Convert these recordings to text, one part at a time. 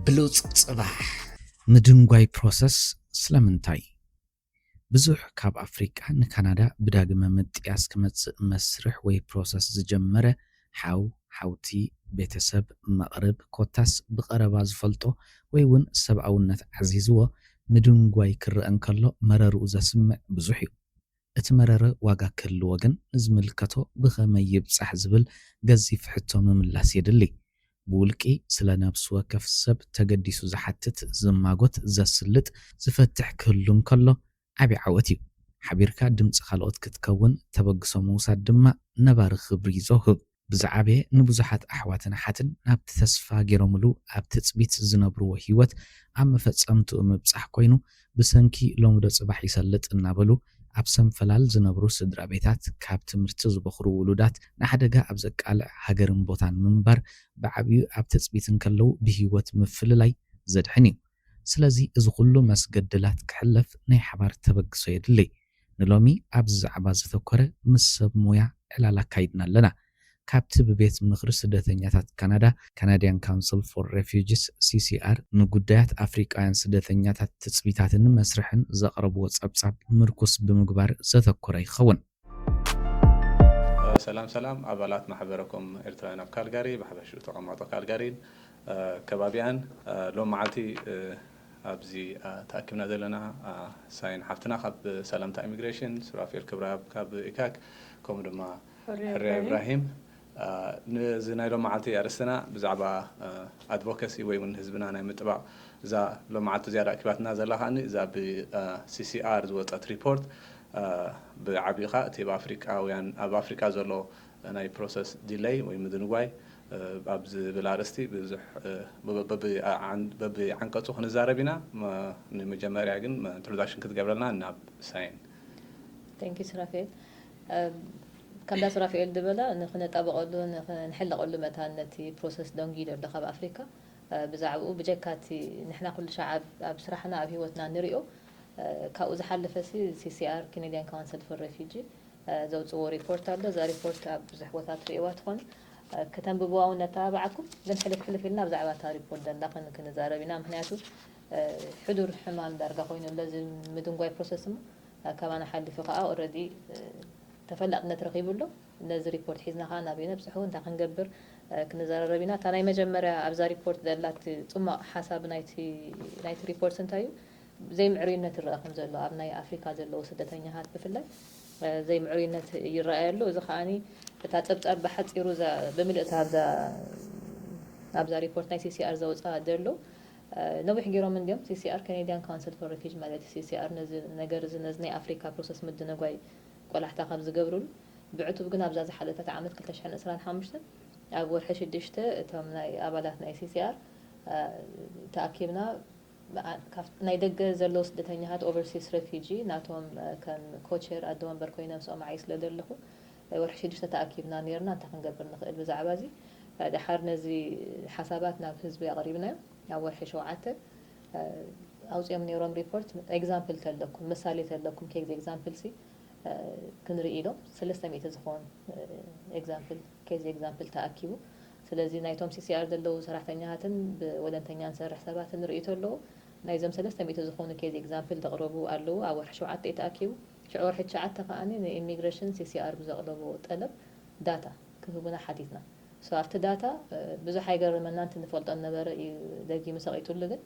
ብሉጽ ጽባሕ። ምድንጓይ ፕሮሰስ ስለምንታይ? ብዙሕ ካብ ኣፍሪቃ ንካናዳ ብዳግመ ምጥያስ ክመጽእ መስርሕ ወይ ፕሮሰስ ዝጀመረ ሓው፣ ሓውቲ፣ ቤተሰብ፣ መቕርብ፣ ኮታስ ብቐረባ ዝፈልጦ ወይ እውን ሰብኣውነት ዓዚዝዎ ምድንጓይ ክረአ እንከሎ መረርኡ ዘስምዕ ብዙሕ እዩ። እቲ መረረ ዋጋ ክህልዎ ግን ንዝምልከቶ ብኸመይ ይብጻሕ ዝብል ገዚፍ ሕቶ ምምላስ የድሊ። ብውልቂ ስለ ነብሲ ወከፍ ሰብ ተገዲሱ ዝሓትት፣ ዝማጎት፣ ዘስልጥ፣ ዝፈትሕ ክህሉ እንከሎ ዓቢ ዓወት እዩ። ሓቢርካ ድምጺ ካልኦት ክትከውን ተበግሶ ምውሳድ ድማ ነባሪ ክብሪ እዩ ዘውህብ። ብዝዓበየ ንብዙሓት ኣሕዋትን ኣሓትን ናብቲ ተስፋ ገይሮምሉ ኣብ ትጽቢት ዝነብርዎ ህይወት ኣብ መፈጸምትኡ ምብጻሕ ኮይኑ ብሰንኪ ሎምዶ ጽባሕ ይሰልጥ እናበሉ ኣብ ሰንፈላል ዝነብሩ ስድራ ቤታት ካብ ትምህርቲ ዝበኽሩ ውሉዳት ንሓደጋ ኣብ ዘቃልዕ ሃገርን ቦታን ምንባር ብዓብዩ ኣብ ትጽቢት እንከለዉ ብህይወት ምፍልላይ ዘድሕን እዩ። ስለዚ እዚ ኩሉ መስገድላት ክሕለፍ ናይ ሓባር ተበግሶ የድሊ። ንሎሚ ኣብዚ ዛዕባ ዘተኮረ ምስ ሰብ ሞያ ዕላል ኣካይድና ኣለና። ካብቲ ብቤት ምኽሪ ስደተኛታት ካናዳ፣ Canadian Council for Refugees፣ C C R፣ ንጉዳያት ኣፍሪቃውያን ስደተኛታት ትጽቢታትን መስርሕን ዘቕረብዎ ጸብጻብ ምርኩስ ብምግባር ዘተኮረ ይኸውን። ሰላም ሰላም ኣባላት ማሕበረኮም ኤርትራውያን ኣብ ካልጋሪ፣ ብሓፈሽኡ ተቐማጦ ካልጋሪን ከባቢኣን። ሎም መዓልቲ ኣብዚ ተኣኪብና ዘለና ሳይን ሓፍትና ካብ ሰላምታ ኢሚግሬሽን፣ ሱራፌል ክብረኣብ ካብ ኢካክ፣ ከምኡ ድማ ሕርያ ኢብራሂም። ነዚ ናይ ሎም መዓልቲ ኣርእስትና ብዛዕባ ኣድቮካሲ ወይ እውን ህዝብና ናይ ምጥባቕ፣ እዛ ሎም መዓልቲ እዚኣ ኣኪባትና ዘላ ከዓኒ እዛ ብ C C R ዝወፀት ሪፖርት፣ ብዓቢኡ ከዓ እቲ ኣብ ኣፍሪቃውያን ኣብ ኣፍሪቃ ዘሎ ናይ ፕሮሰስ ዲለይ ወይ ምድንጓይ ኣብ ዝብል ኣርእስቲ ብዙሕ በብዓንቀፁ ክንዛረብ ኢና። ንመጀመርያ ግን ኢንትሮዳክሽን ክትገብረልና ናብ ሳይን። Thank you ሱራፌል። ከምዳ ሱራፌል ዝበላ ንክነጣበቐሉ ንሕለቐሉ መታን ነቲ ፕሮሰስ ደንጊዩ ዘሎ ካብ ኣፍሪካ ብዛዕባኡ ብጀካ እቲ ንሕና ኩሉ ሻዕ ኣብ ስራሕና ኣብ ህይወትና ንሪኦ ካብኡ ዝሓለፈ ሲ C R፣ Canadian Council for Refugee፣ ዘውፅዎ ሪፖርት ኣሎ። እዛ ሪፖርት ኣብ ብዙሕ ቦታ ትሪእዋ ትኾኑ። ከተንብብዋ እውን ነተባብዓኩም፣ ግን ሕልፍ ሕልፍ ኢልና ብዛዕባ እታ ሪፖርት ዘላ ክንዛረብ ኢና። ምክንያቱ ሕዱር ሕማም ዳርጋ ኮይኑ ኣሎ እዚ ምድንጓይ ፕሮሰስ እሞ ካባና ሓሊፉ ከዓ ኦረዲ ተፈላጥነት ረኺቡ ኣሎ። ነዚ ሪፖርት ሒዝና ከዓ ናበይ ነብፅሑ፣ እንታይ ክንገብር ክንዘራረብ ኢና። እታ ናይ መጀመርያ ኣብዛ ሪፖርት ዘላ እቲ ፅማቕ ሓሳብ ናይቲ ሪፖርት እንታይ እዩ? ዘይምዕሩይነት ይረኣ ከም ዘሎ ኣብ ናይ ኣፍሪካ ዘለዉ ስደተኛታት ብፍላይ ዘይምዕሩይነት ይረኣይ ኣሎ። እዚ ከዓኒ እታ ፀብፃብ ብሓፂሩ ብምልእታ ኣብዛ ሪፖርት ናይ C C R ዘውፅኣ ዘሎ ነዊሕ ገይሮም እንዲዮም። C C R፣ Canadian Council for Refugee ማለት እዩ። C C R ነዚ ነገር እዚ ነዚ ናይ ኣፍሪካ ፕሮሰስ ምድንጓይ ቆላሕታ ካብ ዝገብርሉ ብዕቱብ ግን ኣብዛ ዝሓለፈት ዓመት ክልተ ሽሕን ዕስራን ሓሙሽተን ኣብ ወርሒ ሽዱሽተ እቶም ናይ ኣባላት ናይ C C R ተኣኪብና ናይ ደገ ዘለዉ ስደተኛታት፣ overseas refugee፣ ናቶም ከም ኮቸር ኣደ ወንበር ኮይነ ምስኦም ዓይ ስለ ዘለኹ ወርሒ ሽዱሽተ ተኣኪብና ነይርና እንታይ ክንገብር ንኽእል ብዛዕባ እዚ። ደሓር ነዚ ሓሳባት ናብ ህዝቢ ኣቕሪብናዮ። ኣብ ወርሒ ሸውዓተ ኣውፂኦም ነይሮም ሪፖርት። ኤግዛምፕል ተለኩም፣ ምሳሌ ተለኩም፣ ኬዝ ኤግዛምፕል ሲ ክንርኢ ኢሎም ሰለስተ ሚእቲ ዝኾኑ ኤግዛምፕል፣ ኬዝ ኤግዛምፕል ተኣኪቡ። ስለዚ ናይቶም C C R ዘለዉ ሰራሕተኛታትን ብወለንተኛ ንሰርሕ ሰባትን ርእይቶ ኣለዎ። ናይዞም ሰለስተ ሚእቲ ዝኾኑ ኬዝ ኤግዛምፕል ዘቕረቡ ኣለዉ። ኣብ ወርሒ ሸውዓተ እዩ ተኣኪቡ። ሽዑ ወርሒ ትሽዓተ ከዓኒ ንኢሚግሬሽን C C R ብዘቕረብዎ ጠለብ ዳታ ክህቡና ሓቲትና። So ኣብቲ ዳታ ብዙሕ ኣይገረመናን፣ እቲ ንፈልጦ ዝነበረ እዩ ደጊሙ ሰቒጡሉ። ግን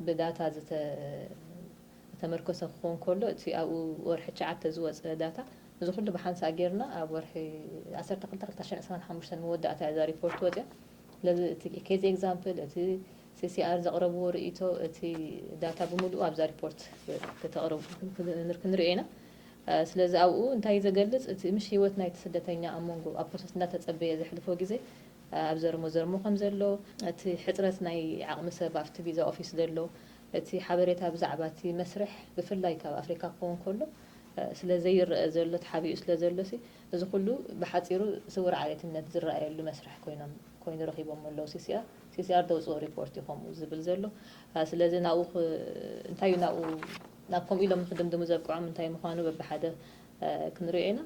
ብዳታ ዝተመርኮሰ ክኸውን ከሎ እቲ ኣብኡ ወርሒ ትሽዓተ ዝወፀ ዳታ እዚ ኩሉ ብሓንሳእ ጌርና ኣብ ወርሒ ዓሰርተ ክልተ ክልተ ሽሕን ዕስራን ሓሙሽተን መወዳእታ እያ እዛ ሪፖርት ወፅያ። ስለዚ እቲ ኬዝ ኤግዛምፕል፣ እቲ C C R ዘቕረብዎ ርእይቶ፣ እቲ ዳታ ብምሉኡ ኣብዛ ሪፖርት ክንሪኦ ኢና። ስለዚ ኣብኡ እንታይ እዩ ዘገልፅ? እቲ ምሽ ህይወት ናይቲ ስደተኛ ኣብ መንጎ ኣብ ፕሮሰስ እንዳተፀበየ ዘሕልፎ ግዜ ኣብ ዘርሞ ዘርሞ ከም ዘሎ፣ እቲ ሕፅረት ናይ ዓቕሚ ሰብ ኣብቲ ቪዛ ኦፊስ ዘሎ፣ እቲ ሓበሬታ ብዛዕባ እቲ መስርሕ ብፍላይ ካብ ኣፍሪካ ክኸውን ከሎ ስለ ዘይረአ ዘሎ ተሓቢኡ ስለ ዘሎ ሲ እዚ ኩሉ ብሓፂሩ ስውር ዓሌትነት ዝረኣየሉ መስርሕ ኮይኖም ኮይኑ ረኺቦም ኣለዉ። CCR CCR ደውፅኦ ሪፖርት እዩ ከምኡ ዝብል ዘሎ። ስለዚ ናብኡ እንታይ እዩ ናብኡ ናብ ከምኡ ኢሎም ንክድምድሙ ዘብቅዖም እንታይ ምዃኑ በብሓደ ክንሪኦ ኢና።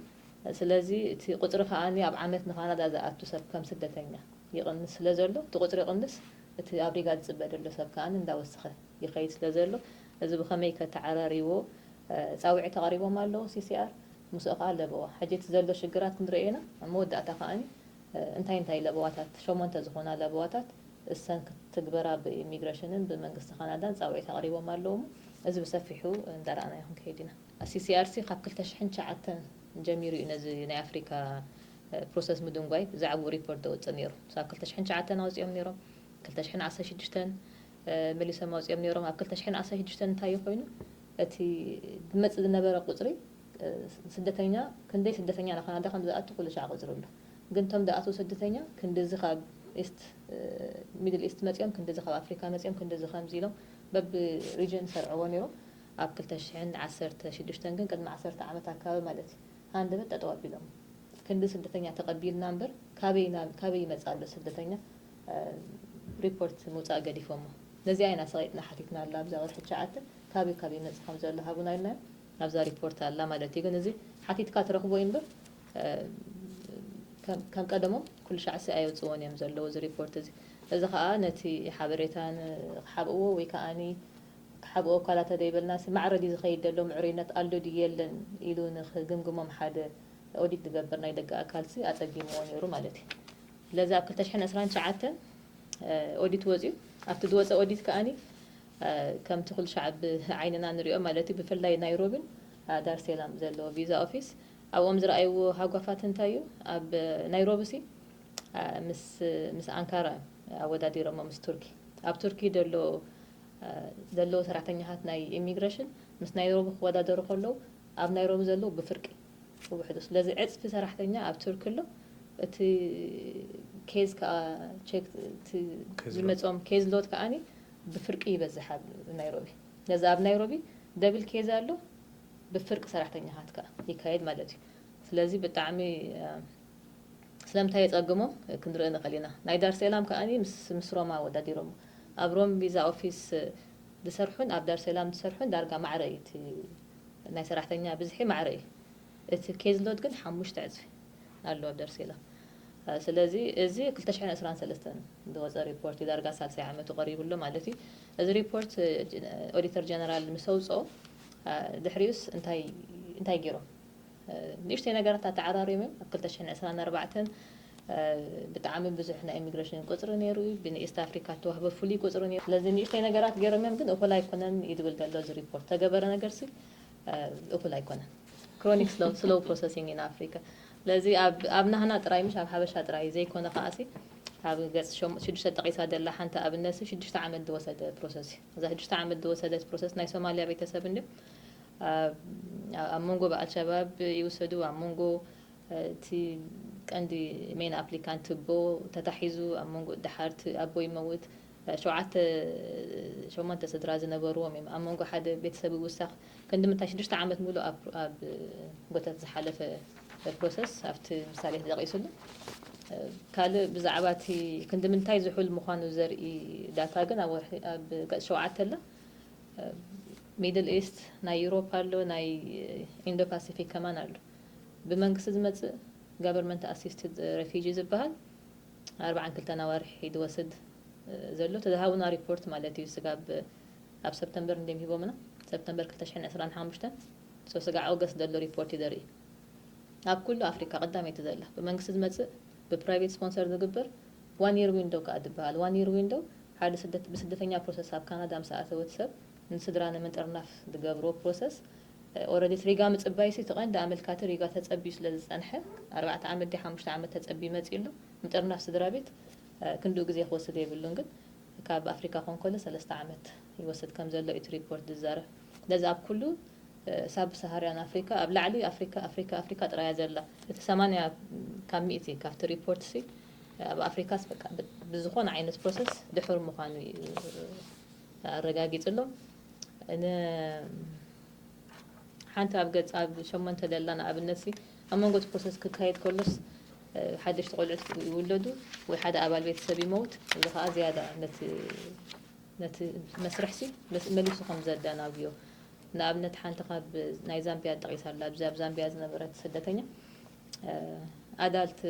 ስለዚ እቲ ቁፅሪ ከዓኒ ኣብ ዓመት ንካናዳ ዝኣቱ ሰብ ከም ስደተኛ ይቕንስ ስለ ዘሎ እቲ ቁፅሪ ይቕንስ፣ እቲ ኣብ ሪጋ ዝፅበ ዘሎ ሰብ ከኣ እንዳወሰኸ ይኸይድ ስለ ዘሎ፣ እዚ ብኸመይ ከተዓራርይዎ ፃውዒት ኣቕሪቦም ኣለዉ። ሲሲኣር ምስኡ ከዓ ለበዋ። ሕጂ እቲ ዘሎ ሽግራት ክንርኢ ኢና። ኣብ መወዳእታ ከኣኒ እንታይ እንታይ ለበዋታት፣ ሸሞንተ ዝኾና ለበዋታት እሰን ክትግበራ ብኢሚግሬሽንን ብመንግስቲ ካናዳን ፃውዒት ኣቕሪቦም ኣለዉ። እዚ ብሰፊሑ እንዳረኣናዮ ክንከይድ ኢና። ሲሲኣርሲ ካብ ክልተ ሽሕን ትሽዓተን ጀሚሩ እዩ ነዚ ናይ ኣፍሪካ ፕሮሰስ ምድንጓይ ብዛዕባኡ ሪፖርት ዘውፅእ ነይሩ። ካብ ክልተ ሽሕን ትሽዓተን ኣውፂኦም ነይሮም፣ ክልተ ሽሕን ዓሰርተ ሽዱሽተን መሊሶም ኣውፂኦም ነይሮም። ኣብ ክልተ ሽሕን ዓሰርተ ሽዱሽተን እንታይ ኮይኑ እቲ ዝመፅእ ዝነበረ ቁፅሪ ስደተኛ፣ ክንደይ ስደተኛ ናብ ካናዳ ከም ዝኣቱ ኩሉ ሻዕ ቁፅሪ ኣሎ። ግን እቶም ዝኣትዉ ስደተኛ ክንድዚ ካብ ኢስት ሚድል ኢስት መፂኦም፣ ክንድዚ ካብ ኣፍሪካ መፂኦም፣ ክንድዚ ከምዚ ኢሎም በቢ ሪጅን ሰርዕዎ ነይሮም። ኣብ ክልተ ሽሕን ዓሰርተ ሽዱሽተን ግን ቅድሚ ዓሰርተ ዓመት ኣካባቢ ማለት እዩ ሃንደበት ጠጠው ኣቢሎም። ክንዲ ስደተኛ ተቐቢልና እምበር ካበይ ናብ ካበይ ይመጽእ ኣሎ ስደተኛ ሪፖርት ምውጻእ ገዲፎሞ። ነዚኣ ኢና ሰቒጥና ሓቲትና ኣላ ኣብዛ ወርሒ ትሽዓተ ካበይ ካበይ ይመጽእ ከም ዘሎ ሃቡና ኢልና ኣብዛ ሪፖርት ኣላ ማለት እዩ። ግን እዚ ሓቲትካ ትረኽቦ እዩ እምበር ከም ቀደሞም ኩሉ ሻዕሲ ኣየውፅዎን እዮም ዘለዉ እዚ ሪፖርት እዚ። እዚ ከዓ ነቲ ሓበሬታ ክሓብእዎ ወይ ከዓኒ ክሓብኦ እኳ ተደይበልና ማዕረ ድዩ ዝኸይድ ዘሎ ምዕሩይነት ኣሎ ድዩ የለን ኢሉ ንክግምግሞም ሓደ ኦዲት ዝገብር ናይ ደገ ኣካል ሲ ኣፀጊምዎ ነይሩ ማለት እዩ። ስለዚ ኣብ ክልተ ሽሕን ዕስራን ትሽዓተን ኦዲት ወፅዩ ኣብቲ ዝወፀ ኦዲት ከዓኒ ከምቲ ኩሉ ሻዕ ብዓይንና ንሪኦ ማለት እዩ ብፍላይ ናይሮቢን ዳርሴላም ዘለዎ ቪዛ ኦፊስ ኣብኦም ዝረኣይዎ ሃጓፋት እንታይ እዩ ኣብ ናይሮቢ ሲ ምስ ኣንካራ ኣወዳዲሮሞ ምስ ቱርኪ ኣብ ቱርኪ ዘሎ ዘለዉ ሰራሕተኛታት ናይ ኢሚግሬሽን ምስ ናይሮቢ ክወዳደሩ ከለዉ ኣብ ናይሮቢ ዘለዉ ብፍርቂ ብውሕዱ ስለዚ ዕፅፊ ሰራሕተኛ ኣብ ቱርኪ ኣሎ እቲ ኬዝ ከዓ ቸክ ዝመፆም ኬዝ ሎድ ከዓኒ ብፍርቂ ይበዝሕ ኣብ ናይሮቢ ስለዚ ኣብ ናይሮቢ ደብል ኬዝ ኣሎ ብፍርቂ ሰራሕተኛታት ከዓ ይካየድ ማለት እዩ ስለዚ ብጣዕሚ ስለምንታይ የፀግሞም ክንርኢ ንኽእል ኢና። ናይ ዳርሴላም ከኣ ምስ ሮማ ኣወዳዲሮሞ። ኣብ ሮም ቪዛ ኦፊስ ዝሰርሑን ኣብ ዳርሴላም ዝሰርሑን ዳርጋ ማዕረ እዩ። እቲ ናይ ሰራሕተኛ ብዝሒ ማዕረ እዩ። እቲ ኬዝ ሎድ ግን ሓሙሽተ ዕፅፊ ኣለዎ ኣብ ዳርሴላም። ስለዚ እዚ ክልተ ሽሕን ዕስራን ሰለስተን ዝወፀ ሪፖርት እዩ። ዳርጋ ሳልሳይ ዓመቱ ቀሪቡ ኣሎ ማለት እዩ። እዚ ሪፖርት ኦዲተር ጀነራል ምስ ኣውፅኦ ድሕሪኡስ እንታይ እንታይ ገይሮም? ንእሽተይ ነገራት ኣተዓራርዮም እዮም ኣብ ክልተ ሽሕን ዕስራን ኣርባዕተን ብጣዕሚ ብዙሕ ናይ ኢሚግሬሽን ቁፅሪ ነይሩ እዩ ብንኢስት ኣፍሪካ እተዋህበ ፍሉይ ቁፅሪ ነይሩ ስለዚ ንእሽተይ ነገራት ገይሮም እዮም ግን እኹል ኣይኮነን እዩ ዝብል ዘሎ እዚ ሪፖርት ተገበረ ነገር ሲ እኹል ኣይኮነን ክሮኒክ ስሎው ፕሮሰሲንግ ኢና ኣፍሪካ ስለዚ ኣብ ናህና ጥራይ ምሽ ኣብ ሓበሻ ጥራይ ዘይኮነ ከዓሲ ኣብ ገፅ ሽዱሽተ ጠቂሳ ደላ ሓንቲ ኣብነት ሽዱሽተ ዓመት ዝወሰደ ፕሮሰስ እዩ እዛ ሽዱሽተ ዓመት ዝወሰደት ፕሮሰስ ናይ ሶማልያ ቤተሰብ እንዲም ኣብ መንጎ ብኣልሸባብ ይውሰዱ ኣብ መንጎ እቲ ቀንዲ ሜን ኣፕሊካንት ትቦ ተታሒዙ ኣብ መንጎ ደሓርቲ ኣቦ ይመውት ሸውዓተ ሸሞንተ ስድራ ዝነበርዎም እዮም ኣብ መንጎ ሓደ ቤተሰብ ይውሳኽ ክንዲ ምንታይ ሽዱሽተ ዓመት ሙሉ ኣብ ጎተት ዝሓለፈ ፕሮሰስ ኣብቲ ምሳሌ ተጠቂሱሉ ካልእ ብዛዕባ እቲ ክንዲ ምንታይ ዝሑል ምዃኑ ዘርኢ ዳታ ግን ኣብ ወርሒ ኣብ ገጽ ሸውዓተ ኣላ ሚድል ኢስት ናይ ዩሮፕ ኣሎ ናይ ኢንዶ ፓሲፊክ ከማን ኣሎ ብመንግስቲ ዝመፅእ ጋቨርንመንት ኣሲስትድ ሬፊጂ ዝበሃል ኣርባዓን ክልተን ኣዋርሒ ዝወስድ ዘሎ ተዝሃቡና ሪፖርት ማለት እዩ ስጋብ ኣብ ሰፕተምበር እንዲም ሂቦምና ሰፕተምበር ክልተ ሽሕን ዕስራን ሓሙሽተን ስጋዕ ኦገስት ዘሎ ሪፖርት እዩ ዘርኢ ኣብ ኩሉ ኣፍሪካ ቀዳመይቲ ዘላ ብመንግስቲ ዝመፅእ ብፕራይቬት ስፖንሰር ዝግበር ዋን የር ዊንዶው ከዓ ዝበሃል ዋን የር ዊንዶው ሓደ ብስደተኛ ፕሮሰስ ኣብ ካናዳ ምስ ኣተወ እቲ ሰብ ንስድራ ንምጥርናፍ ዝገብርዎ ፕሮሰስ ኦረዲ እቲ ሪጋ ምፅባይ ሲ እቲ ቀንዲ ኣመልካቲ ሪጋ ተፀቢዩ ስለ ዝፀንሐ ኣርባዕተ ዓመት ዲ ሓሙሽተ ዓመት ተፀቢዩ መፂኡ ኣሎ ምጥርናፍ ስድራ ቤት ክንድኡ ግዜ ክወስድ የብሉን ግን ካብ ኣፍሪካ ኮንኮለ ሰለስተ ዓመት ይወስድ ከም ዘሎ እቲ ሪፖርት ዝዛረብ ስለዚ ኣብ ኩሉ ሳብ ሰሃርያን ኣፍሪካ ኣብ ላዕሊ ኣፍሪካ ኣፍሪካ ኣፍሪካ ጥራያ ዘላ እቲ ሰማንያ ካብ ሚእቲ ካብቲ ሪፖርት ሲ ኣብ ኣፍሪካስ በቃ ብዝኾነ ዓይነት ፕሮሰስ ድሑር ምዃኑ እዩ ኣረጋጊፅሎም ሓንቲ ኣብ ገፅ ኣብ ሸሞንተ ደላ ንኣብነት ሲ ኣብ መንጎ እቲ ፕሮሰስ ክካየድ ከሎስ ሓደሽቲ ቆልዑት ይውለዱ ወይ ሓደ ኣባል ቤተሰብ ይመውት እዚ ከዓ ዝያዳ ነቲ ነቲ መስርሕ ሲ መሊሱ ከም ዘደናጉዮ ንኣብነት ሓንቲ ካብ ናይ ዛምቢያ ጠቂሳ ኣላ ኣብዚ ኣብ ዛምቢያ ዝነበረት ስደተኛ ኣዳልት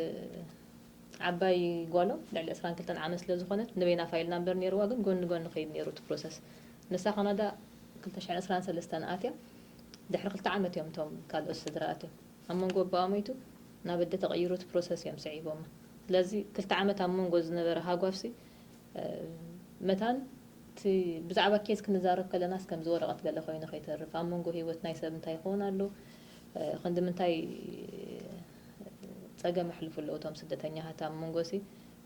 ዓባይ ጓሎም ልዕሊ ዕስራን ክልተን ዓመት ስለ ዝኾነት፣ ንበይና ፋይል ናምበር ነይርዋ፣ ግን ጎኒ ጎኒ ከይድ ነይሩ እቲ ፕሮሰስ። ንሳ ካናዳ ክልተ ሽሕን ዕስራን ሰለስተን ኣትያ፣ ድሕሪ ክልተ ዓመት እዮም እቶም ካልኦት ስድራ ኣትዮም። ኣብ መንጎ ኣቦኣ ሞይቱ ናብ ኣደ ተቐይሩ እቲ ፕሮሰስ እዮም ስዒቦማ። ስለዚ ክልተ ዓመት ኣብ መንጎ ዝነበረ ሃጓፍሲ፣ እ፣ መታን እቲ ብዛዕባ ኬዝ ክንዛረብ ከለናስ ከምዚ ወረቐት ገለ ኮይኑ ከይተርፍ፣ ኣብ መንጎ ህይወት ናይ ሰብ እንታይ ይኸውን ኣሎ፣ እ፣ ክንዲ ምንታይ ጸገም ኣሕልፉ ኣለዉ እቶም ስደተኛታት ኣብ መንጎ ሲ፣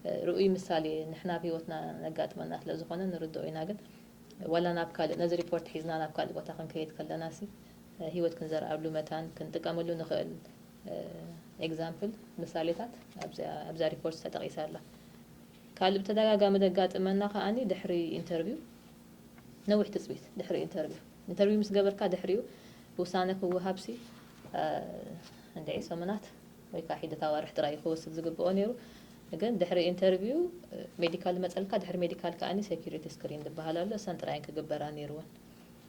እ፣ ርኡይ ምሳሌ ንሕና ኣብ ህይወትና ነጋጥመና ስለ ዝኾነ ንርድኦ ኢና። ግን ዋላ ናብ ካልእ ነዚ ሪፖርት ሒዝና ናብ ካልእ ቦታ ክንከይድ ከለና ሲ፣ እ፣ ህይወት ክንዘርኣሉ መታን ክንጥቀመሉ ንኽእል፣ እ፣ ኤግዛምፕል፣ ምሳሌታት ኣብዛ፣ ኣብዛ ሪፖርት ተጠቒሳ ኣላ። ካልእ ብተደጋጋሚ ዘጋጥመና ከኣኒ ድሕሪ ኢንተርቪው ነዊሕ ትጽቢት፣ ድሕሪ ኢንተርቪው፣ ኢንተርቪው ምስ ገበርካ ድሕሪኡ ውሳነ ክወሃብ ሲ፣ እ፣ እንድዒ ሰሙናት ወይ ከዓ ሒደት ኣዋርሕ ጥራይ እዩ ክወስድ ዝግብኦ ነይሩ። ግን ድሕሪ ኢንተርቪው፣ እ፣ ሜዲካል መጸልካ፣ ድሕሪ ሜዲካል ከኣኒ ሴኩሪቲ ስክሪን ዝበሃል ኣሎ፣ እሰን ጥራይ ክግበራ ነይርወን።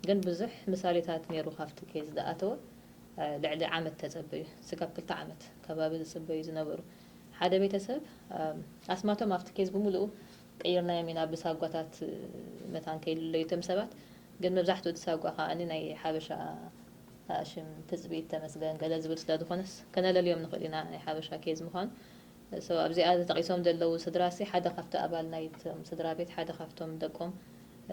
ግን ብዙሕ ምሳሌታት ነይሩ ካብቲ ኬዝ ዝኣተወ፣ እ፣ ልዕሊ ዓመት ተጸበዩ። ስጋብ ክልተ ዓመት ከባቢ ዝጽበዩ ዝነበሩ ሓደ ቤተሰብ፣ እ፣ ኣስማቶም ኣብቲ ኬዝ ብምሉኡ ቀይርናዮም ኢና፣ ብሳጓታት፣ እ፣ መታን ከይልለዩ እቶም ሰባት። ግን መብዛሕትኡ እቲ ሳጓ ከኣኒ ናይ ሓበሻ ኣሽም ትጽቢት ተመስገን ገለ ዝብል ስለ ዝኾነስ ከነለልዮም ንኽእል ኢና ናይ ሓበሻ ኬዝ ምዃኑ። ሶ ኣብዚኣ ተጠቒሶም ዘለዉ ስድራ ሲ ሓደ ካብቲ ኣባል ናይቶም ስድራ ቤት ሓደ ካብቶም ደቆም፣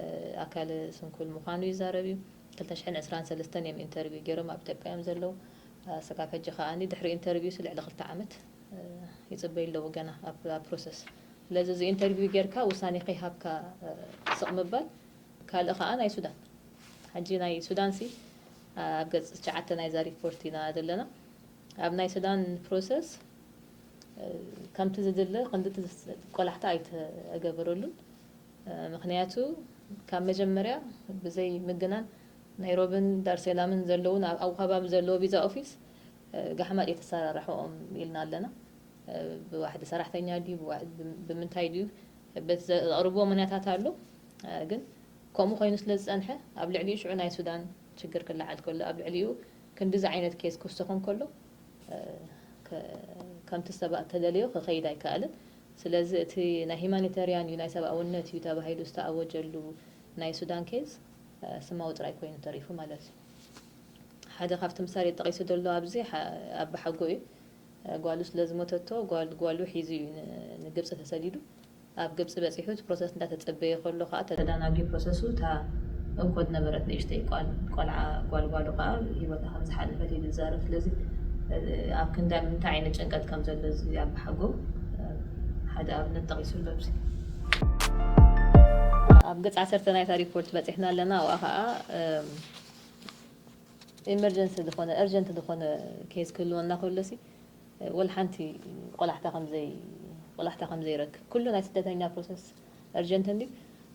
እ፣ ኣካለ ስንኩል ምዃኑ ይዛረብ እዩ። ክልተ ሽሕን ዕስራን ሰለስተን እዮም ኢንተርቪው ገይሮም ኣብ ኢትዮጵያ እዮም ዘለዉ። እ፣ ስጋብ ሕጂ ከኣኒ ድሕሪ ኢንተርቪው ሲ ልዕሊ ክልተ ዓመት፣ እ፣ ይጽበዩ ኣለዉ ገና ኣብ፣ ኣብ ፕሮሰስ። ስለዚ እዚ ኢንተርቪው ጌርካ ውሳኔ ከይሃብካ፣ እ፣ ስቕ ምባል። ካልእ ከኣ ናይ ሱዳን። ሕጂ ናይ ሱዳን ሲ ኣብ ገጽ ትሽዓተ ናይዛ ሪፖርት ኢና ዘለና። ኣብ ናይ ሱዳን ፕሮሰስ፣ እ፣ ከምቲ ዝድለ ክንዲ እቲ ዝስ-፣ ቆላሕታ ኣይተገበረሉን። እ፣ ምኽንያቱ ካብ መጀመርያ ብዘይ ምግናን ናይሮብን ዳርሴላምን ዘለውን ኣብ፣ ኣብ ከባቢ ዘለዎ ቪዛ ኦፊስ፣ እ፣ ጋሕማጥ የተሰራርሐኦም ኢልና ኣለና። እ፣ ብዋሕዲ ሰራሕተኛ ድዩ፣ ብዋ-፣ ብም-፣ ብምንታይ ድዩ፣ በቲ ዘ-፣ ዘቕርብዎ ምኽንያታት ኣሎ። እ፣ ግን ከምኡ ኮይኑ ስለ ዝጸንሐ፣ ኣብ ልዕሊኡ ሽዑ ናይ ሱዳን ችግር ክለዓል ከሎ፣ ኣብ ልዕሊኡ ክንድዚ ዓይነት ኬዝ ክውሰኾን ከሎ፣ እ፣ ከ-፣ ከምቲ ሰባት ተደልዮ ክኸይድ ኣይከኣልን። ስለዚ እቲ ናይ ሂማኒታርያን እዩ፣ ናይ ሰብኣውነት እዩ ተባሂሉ ዝተኣወጀሉ ናይ ሱዳን ኬዝ፣ እ፣ ስማዊ ጥራይ ኮይኑ ተሪፉ ማለት እዩ። ሓደ ካብቲ ምሳሌ ጠቒሱ ዘሎ ኣብዚ ሓ-፣ ኣባሓጎ እዩ። እ፣ ጓሉ ስለ ዝሞተቶ፣ ጓል-፣ ጓሉ ሒዙ እዩ ን-፣ ንግብጺ ተሰዲዱ። ኣብ ግብጺ በጺሑ እቲ ፕሮሰስ እንዳተጸበየ ከሎ ከኣ ተዳናግዩ ፕሮሰሱ እታ እንኮ ዝነበረት ንእሽተይ ቋል-፣ ቆልዓ ጓል ጓሉ ከኣ ህይወታ ከም ዝሓለፈት እዩ ዝዛረብ። ስለዚ፣ እ፣ ኣብ ክንዳይ ምንታይ ዓይነት ጭንቀት ከም ዘሎ እዚ ኣባሓጎ፣ እ፣ ሓደ ኣብነት ጠቒሱ ኣሎ ኣብዚ። ኣብ ገጽ ዓሰርተ ናይታ ሪፖርት በጺሕና ኣለና። ኣብኣ ከኣ፣ እም፣ ኢመርጀንሲ ዝኾነ፣ እርጀንት ዝኾነ ኬዝ ክህልወና ከሎ ሲ፣ ወላ ሓንቲ ቆላሕታ ከም ዘይ-፣ ቆላሕታ ከም ዘይረክብ። ኩሉ ናይ ስደተኛ ፕሮሰስ እርጀንት እንድዩ፣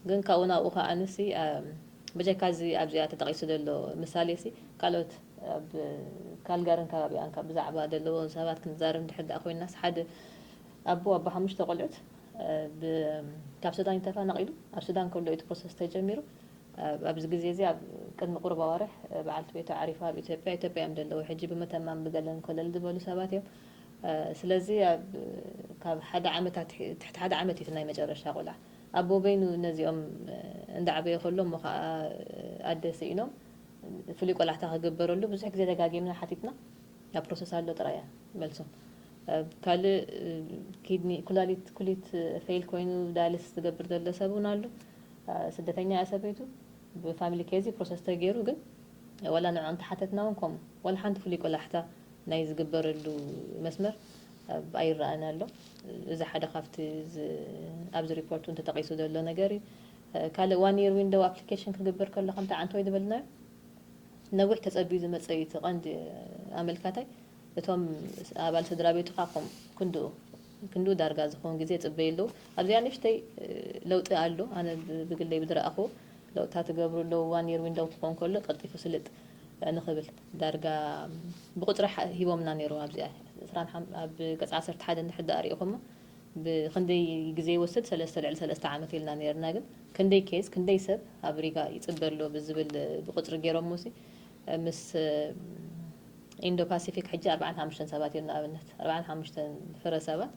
ግን ካብኡ ናብኡ ከኣ ንሲ፣ እ፣ ብጀካ እዚ ኣብዚኣ ተጠቒሱ ዘሎ ምሳሌ ሲ፣ ካልኦት ኣብ ካልጋርን ከባቢኣን ካብ ብዛዕባ ዘለዎ ሰባት ክንዛረብ እንድሕር ደኣ ኮይንናስ፣ ሓደ ኣቦ ኣቦ ሓሙሽተ ቆልዑት፣ እ፣ ብ-፣ ካብ ሱዳን እዩ ተፈናቒሉ። ኣብ ሱዳን ከሎ እዩ እቲ ፕሮሰስ ተጀሚሩ። ኣብ-፣ ኣብዚ ግዜ እዚ ኣብ ቅድሚ ቁሩብ ኣዋርሕ፣ እ፣ በዓልቲ ቤቱ ዓሪፋ ኣብ ኢትዮጵያ፣ ኢትዮጵያ እዮም ዘለዉ። ሕጂ ብመተማን ብገለን ኮለል ዝበሉ ሰባት እዮም። እ፣ ስለዚ ኣብ፣ ካብ ሓደ ዓመታት ትሕ-፣ ትሕቲ ሓደ ዓመት እዩ እቲ ናይ መጨረሻ ቆልዓ። ኣቦ በይኑ ነዚኦም፣ እ፣ እንዳዓበየ ከሎ እሞ ኸዓ፣ እ፣ ኣደ ስኢኖም ፍሉይ ቆላሕታ ክግበረሉ ብዙሕ ግዜ ደጋጊምና ሓቲትና። ኣብ ፕሮሰስ ኣሎ ጥራይ እያ መልሶም። እ፣ ካልእ፣ እ፣ ኪድኒ፣ ኩላሊት፣ ኩሊት፣ እ፣ ፌል ኮይኑ ዳያሊሲስ ዝገብር ዘሎ ሰብ እውን ኣሎ። እ፣ ስደተኛ እያ ሰበይቱ። ብፋሚሊ ኬዝ ፕሮሰስ ተገይሩ፣ ግን ዋላ ንዕኦም ተሓተትና እውን ከምኡ። ዋላ ሓንቲ ፍሉይ ቆላሕታ ናይ ዝግበረሉ መስመር፣ እ፣ ኣይረኣን ኣሎ። እዚ ሓደ ካብቲ ዝ-፣ ኣብዚ ሪፖርት እውን ተጠቒሱ ዘሎ ነገር እዩ። እ፣ ካልእ ዋን የር ዊንዶው ኣፕሊኬሽን ክግበር ከሎ ከምቲ ዓንተወይ ዝበልናዮ፣ ነዊሕ ተጸቢዩ ዝመጸ እዩ እቲ ቀንዲ ኣመልካታይ። እቶም ኣባል ስድራ ቤትኻ ከም ክንድኡ፣ ክንድኡ ዳርጋ ዝኸውን ግዜ ይጽበዩ ኣለዉ። ኣብዚኣ ንእሽተይ፣ እ፣ ለውጢ ኣሎ። ኣነ ብ-፣ ብግለይ ብዝረኣኽዎ ለውጥታት ይገብሩ ኣለዉ። ዋን የር ዊንዶው ክኸውን ከሎ ቀልጢፉ ስልጥ፣ እ፣ ንኽብል ዳርጋ ብቁጽሪ ሓ-፣ ሂቦምና ነይሮም። ኣብዚኣ ዕስራን ሓም-፣ ኣብ ገጽ ዓሰርተ ሓደ እንድሕር ደኣ ሪኢኹሞ፣ ብኽንደይ ግዜ ይወስድ? ሰለስተ፣ ልዕሊ ሰለስተ ዓመት ኢልና ነይርና። ግን ክንደይ ኬዝ፣ ክንደይ ሰብ ኣብ ሪጋ ይጽበ ኣሎ ብዝብል ብቁጽሪ ገይሮም ሙሲ፣ ምስ ኢንዶ ፓሲፊክ ሕጂ ኣርባዓን ሓሙሽተን ሰባት እዮም። ንኣብነት ኣርባዓን ሓሙሽተን ፍረ ሰባት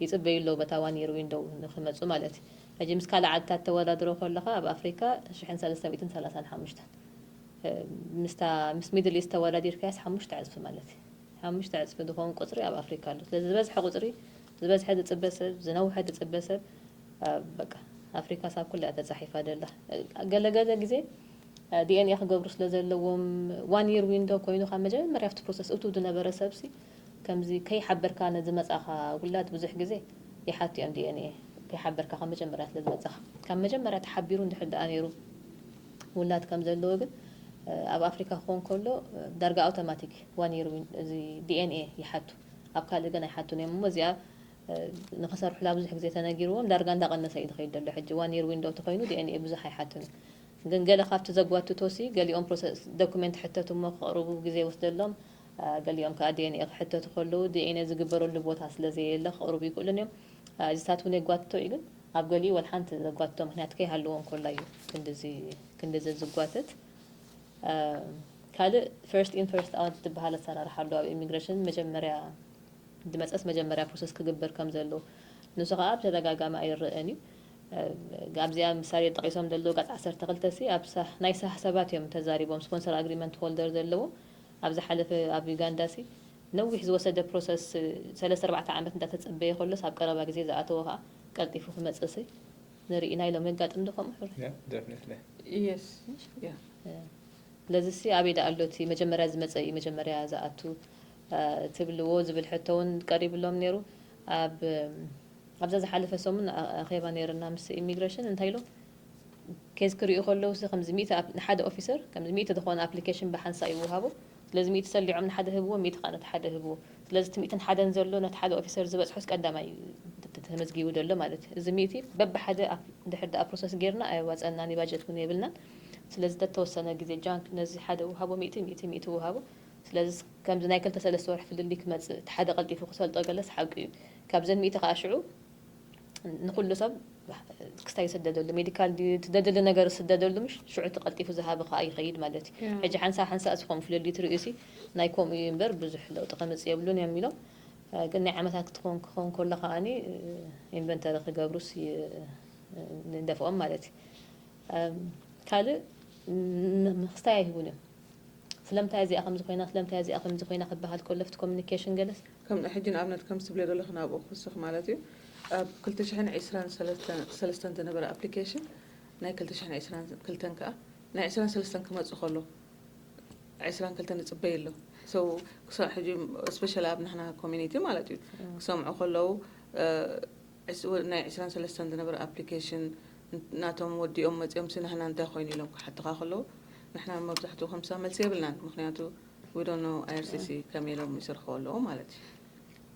ይጽበዩ ኣለዉ በታ one year window ንኽመጹ ማለት እዩ። ሕጂ ምስ ካልእ ዓድታት ተወዳድሮ ከለኻ ኣብ ኣፍሪካ ሽሕን ሰለስተ ሚእትን ሰላሳን ሓሙሽተን፣ እ፣ ምስታ ምስ ሚድል ኢስት ተወዳዲርካያስ ሓሙሽተ ዕጽፊ ማለት እዩ። ሓሙሽተ ዕጽፊ ዝኸውን ቁጽሪ ኣብ ኣፍሪካ ኣሎ። ስለዚ ዝበዝሐ ቁጽሪ፣ ዝበዝሐ ዝጽበ ሰብ፣ ዝነውሐ ዝጽበ ሰብ፣ እ፣ በቃ ኣፍሪካ ሳብ ኩላ እያ ተጻሒፋ ደላ። እ፣ ገለገለ ግዜ ዲኤንኤ ክገብሩ ስለ ዘለዎም፣ one year window ኮይኑ ካብ መጀመርያ ኣብቲ ፕሮሰስ እቱ ዝነበረ ሰብሲ ከምዚ ከይሓበርካ ንዝመጻኻ ውላድ ብዙሕ ግዜ ይሓቱ እዮም። ዲኤንኤ ከይሓበርካ ካብ መጀመርያ ስለ ዝመጻኻ፣ ካብ መጀመርያ ተሓቢሩ እንድሕር ደኣ ነይሩ ውላድ ከም ዘለዎ ግን፣ እ፣ ኣብ ኣፍሪካ ክኾን ከሎ፣ እ፣ ዳርጋ ኣውቶማቲክ one year win-፣ እዚ ዲኤንኤ ይሓቱ። ኣብ ካልእ ግን ኣይሓቱን እዮም። እሞ እዚኣ፣ እ፣ ንኽሰርሑላ ብዙሕ ግዜ ተነጊርዎም ዳርጋ እንዳቐነሰ እዩ ዝኸይድ ዘሎ። ሕጂ one year window ተኾይኑ ዲኤንኤ ብዙሕ ኣይሓቱን እዩ። ግን ገለ ካብቲ ዘጓትቶሲ፣ ገሊኦም ፕሮሰስ ዶኩመንት ሕተቱ እሞ ክቕርቡ ግዜ ይወስደሎም። አ፣ ገሊኦም ከኣ ዲኤንኤ ክሕተቱ ከለዉ ዲኤንኤ ዝግበረሉ ቦታ ስለ ዘየለ ክቕርቡ ይክእሉን እዮም። አ፣ እዚታት እውን የጓትቶ እዩ፣ ግን ኣብ ገሊኡ ወላ ሓንቲ ዘጓትቶ ምኽንያት ከይሃለዎ እንኮላ እዩ ክንድዚ፣ ክንድዚ ዝጓተት። አ፣ ካልእ ፈርስት ኢን ፈርስት ኣውት ዝበሃል ኣሰራርሓ ኣሎ ኣብ ኢሚግሬሽን። መጀመርያ ዝመጸስ መጀመርያ ፕሮሰስ ክግበር ከም ዘለዎ፣ ንሱ ከኣ ብተደጋጋሚ ኣይረኣን እዩ። እ፣ ኣብዚኣ ምሳሌ ጠቒሶም ዘለዉ ጋጽ ዓሰርተ ክልተ ሲ ኣብ ሳህ-፣ ናይ ሳህ ሰባት እዮም ተዛሪቦም፣ ስፖንሰር ኣግሪመንት ሆልደር ዘለዎም። ኣብ ዝሓለፈ ኣብ ዩጋንዳ ሲ ነዊሕ ዝወሰደ ፕሮሰስ፣ እ፣ ሰለስተ ኣርባዕተ ዓመት እንዳተጸበየ ከሎስ ኣብ ቀረባ ግዜ ዝኣተወ ከኣ ቀልጢፉ ክመጽእ ሲ ንርኢ ኢና ኢሎም። የጋጥም ዶ ከምኡ? ሕሩይ? Yeah, definitely. Yes. Yeah. ስለዚ ሲ ኣበይ ደኣ ኣሎ እቲ መጀመርያ ዝመጸ እዩ መጀመርያ ዝኣቱ፣ እ፣ ትብልዎ ዝብል ሕቶ እውን ቀሪብሎም ነይሩ። ኣብ፣ እም፣ ኣብዛ ዝሓለፈ ሰሙን ኣ-፣ ኣኼባ ነይርና ምስ ኢሚግሬሽን። እንታይ ኢሎም? ኬዝ ክርእዩ ከለዉ ሲ ከምዚ ሚእቲ ኣፕ-፣ ንሓደ ኦፊሰር ከምዚ ሚእቲ ዝኾነ ኣፕሊኬሽን ብሓንሳእ ይወሃቦ። ስለዚ ሚእቲ ሰሊዖም ንሓደ ህብዎ፣ ሚእቲ ከኣ ነቲ ሓደ ህብዎ። ስለዚ እቲ ሚእትን ሓደን ዘሎ ነቲ ሓደ ኦፊሰር ዝበጽሖስ ቀዳማይ እዩ ተ-፣ ተ-፣ ተመዝጊቡ ዘሎ ማለት እዩ። እዚ ሚእቲ በብሓደ ኣፕ-፣ እንድሕር ደኣ ፕሮሰስ ጌርና ኣየዋጸናን እዩ፣ ባጀት እውን የብልናን። ስለዚ ተተወሰነ ግዜ ጃንክ ነዚ ሓደ ውሃቦ፣ ሚእቲ፣ ሚእቲ፣ ሚእቲ ውሃቦ። ስለዚ ከምዚ ናይ ክልተ ሰለስተ ወርሒ ፍልልይ ክመጽእ፣ እቲ ሓደ ቀልጢፉ ክሰልጦ ገለስ ሓቂ እዩ። ካብዘን ሚእቲ ከኣ ሽዑ ንኹሉ ሰብ ክስታይ ይስደደሉ፣ ሜዲካል ድዩ፣ ትደድሊ ነገር ዝስደደሉ፣ ምሽ ሽዑ እቲ ቀልጢፉ ዝሃበ ከኣ ይኸይድ ማለት እዩ። ያ። ሕጂ ሓንሳእ ሓንሳእ ዝኾን ፍልልይ ትርእዩ ሲ ናይ ከምኡ እዩ እምበር ብዙሕ ለውጢ ከምጽእ የብሉን እዮም ኢሎም። እ፣ ግን ናይ ዓመታት ክትኮን ክኸውን ከሎ ከኣኒ፣ እ፣ ኢንቨንተሪ ክገብሩስ ይ-፣ ንደፍኦም ማለት እዩ። እም፣ ካልእ ን-፣ ን-፣ ክስታይ ኣይህቡን እዮም። ስለምንታይ እዚኣ ከምዚ ኮይና፣ ስለምንታይ እዚኣ ከምዚ ኮይና ክበሃል ከሎ፣ ኣብቲ ኮሚኒኬሽን ገለስ ከም ሕጂ ንኣብነት ከም ትብልዮ ዘለኺ ናብኡ ክውስኽ ማለት እዩ። ኣብ ክልተ ሽሕን ዕስራን ሰለስተን ዝነበረ ኣፕሊኬሽን ናይ ክልተ ሽሕን ዕስራን ክልተን ከኣ ናይ ዕስራን ሰለስተን ክመጽእ ከሎ ዕስራን ክልተን ይጽበይ ኣሎ። So ክሳብ ሕጂ ስፔሻሊ ኣብ ንሕና ኮሚኒቲ ማለት እዩ ክሰምዑ ከለዉ እ፣ ዕስ-፣ ወ-፣ ናይ ዕስራን ሰለስተን ዝነበረ ኣፕሊኬሽን ናቶም ወዲኦም መጺኦም ሲ ንሕና እንታይ ኮይኑ ኢሎም ክሓትኻ ከለዉ ንሕና መብዛሕትኡ ከምሳ መልሲ የብልናን። ምኽንያቱ we don't know I R C C ከመይ ኢሎም ይሰርሕዎ ኣለዉ ማለት እዩ።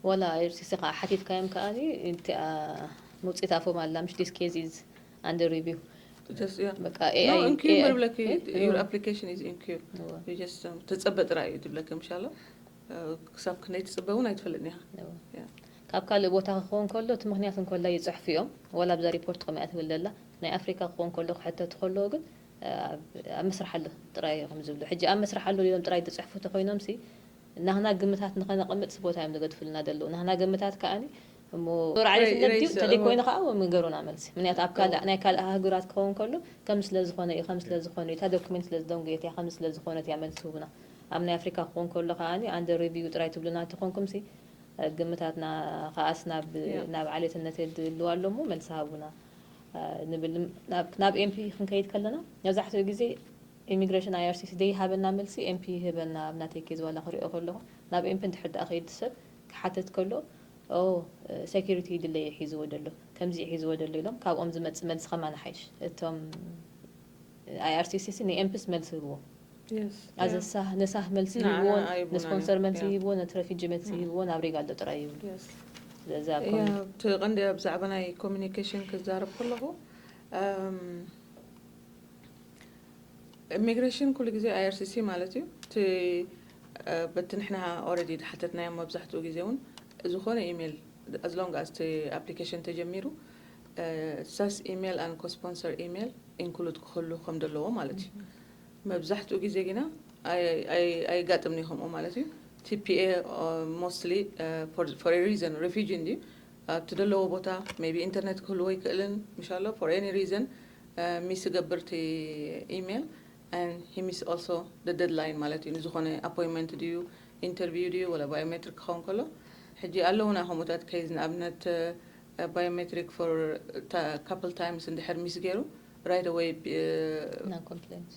ወላ I R C C ከዓ ሓቲትካዮም ከኣኒ እቲኣ መውፅኢት ኣፎም ኣላ ምሽ this case is under review። Just, yeah. በቃ No, ኤኣይ in queue ኤኣይ ምርብለኪ እ? your እዎ። Application is in queue። እዎ። You just, um፣ ተጸበ ጥራይ እዩ ትብለኪ ምሻሎ። እ፣ ክሳብ ክንደይ ትጽበ እውን ኣይትፈልጥን ኢኻ። እዎ። Yeah። ካብ ካልእ ቦታ ክኸውን ከሎ እቲ ምኽንያት እንኮላ ይፅሕፉ እዮም። ወላ ኣብዛ ሪፖርት ከምያ ትብል ዘላ ናይ ኣፍሪካ ክኸውን ከሎ ክሕተቱ ከለዉ ግን እ፣ ኣብ ኣብ መስርሕ ኣሎ ጥራይ እዮም ዝብሉ። ሕጂ ኣብ መስርሕ ኣሎ ኢሎም ጥራይ ዝፅሕፉ ተኮይኖም ሲ ናህና ግምታት ንኸነቐምጥ ሲ ቦታ እዮም ዝገድፉልና ዘለዉ። ናህና ግምታት ከኣኒ እሞ ዶር ዓሌትነት ድዩ ሬስ፣ ተደይ እዎ። ኮይኑ ከዓ እሞ ንገሩና መልሲ። ምክንያቱ ኣብ ካልእ እዎ። ናይ ካልእ ኣህጉራት ክኸውን ከሎ ከም ስለ ዝኾነ እዩ ከም ስለ ዝኾነ እዩ እታ ዶክመንት ስለ ዝደንጎየት እያ ከም ስለ ዝኾነት እያ መልሲ ህቡና። ኣብ ናይ ኣፍሪካ ክኸውን ከሎ ከኣኒ ኣንደር ሪቪው ጥራይ ትብሉና እንተኾንኩም ሲ ግምታትና ከኣስ ናብ ያ። ናብ ዓሌትነት የድልዋ ኣሎ እሞ መልሲ ሃቡና። እ፣ ንብል ናብ ናብ ኤምፒ ክንከይድ ከለና መብዛሕትኡ ግዜ ኢሚግሬሽን I R C C ደይሃበና መልሲ ኤምፒ ይህበና ኣብ ናተይ ኬዝ ዋላ ክሪኦ ከለኹ ናብ ኤምፒ እንድሕር ደኣ ከይድ ሰብ ክሓተት ከሎ ኦ ሴኪሪቲ ድለይ ሒዝዎ ደሎ ከምዚ ሒዝዎ ደሎ ኢሎም ካብኦም ዝመጽእ መልሲ ከማን ሓይሽ እቶም I R C C ሲ ንኤምፒስ መልሲ ህብዎ Yes። ኣዘ Yeah። ሳህ ንሳህ መልሲ ንዓና ይህብዎን ኣይቡናን ንስፖንሰር እዮም። መልሲ Yeah። ይህብዎ ነቲ ረፊጂ መልሲ Yeah። ይህብዎ ናብ ሪጋ ኣሎ ጥራይ ይብሉ Yes። ስለዚ ኣብ ያ፣ ኮሚኒ እቲ ቀንዲ ኣብ ዛዕባ ናይ ኮሚኒኬሽን ክዛረብ ከለኹ እም፣ ኢሚግሬሽን ኩሉ ግዜ I R C C ማለት እዩ እቲ እ፣ በቲ ንሕና ኦረዲ ዝሓተትናዮም መብዛሕትኡ ግዜ እውን ዝኾነ ኢሜል as long as እቲ ኣፕሊኬሽን ተጀሚሩ እ፣ ሳስ ኢሜል and ኮስፖንሰር ኢሜል ኢንክሉድ ክህሉ ከም ዘለዎ ማለት እዩ። መብዛሕትኡ ግዜ ግና ኣይ- ኣይ- ኣይጋጥምን እዩ ከምኡ ማለት እዩ። T P A mostly for a reason refugee እንድዩ ኣብቲ ዘለዎ ቦታ maybe ኢንተርኔት ክህልዎ ይክእልን ምሻሎ for any reason ሚስ ገብር እቲ ኢሜል and he miss also the deadline ማለት እዩ። ንዝኾነ appointment ድዩ ኢንተርቪው ድዩ ወላ ባዮሜትሪክ ክኸውን ከሎ ሕጂ ኣለውና ከምኡታት case ንኣብነት biometric for couple times እንድሕር ሚስ ገይሩ right away non compliance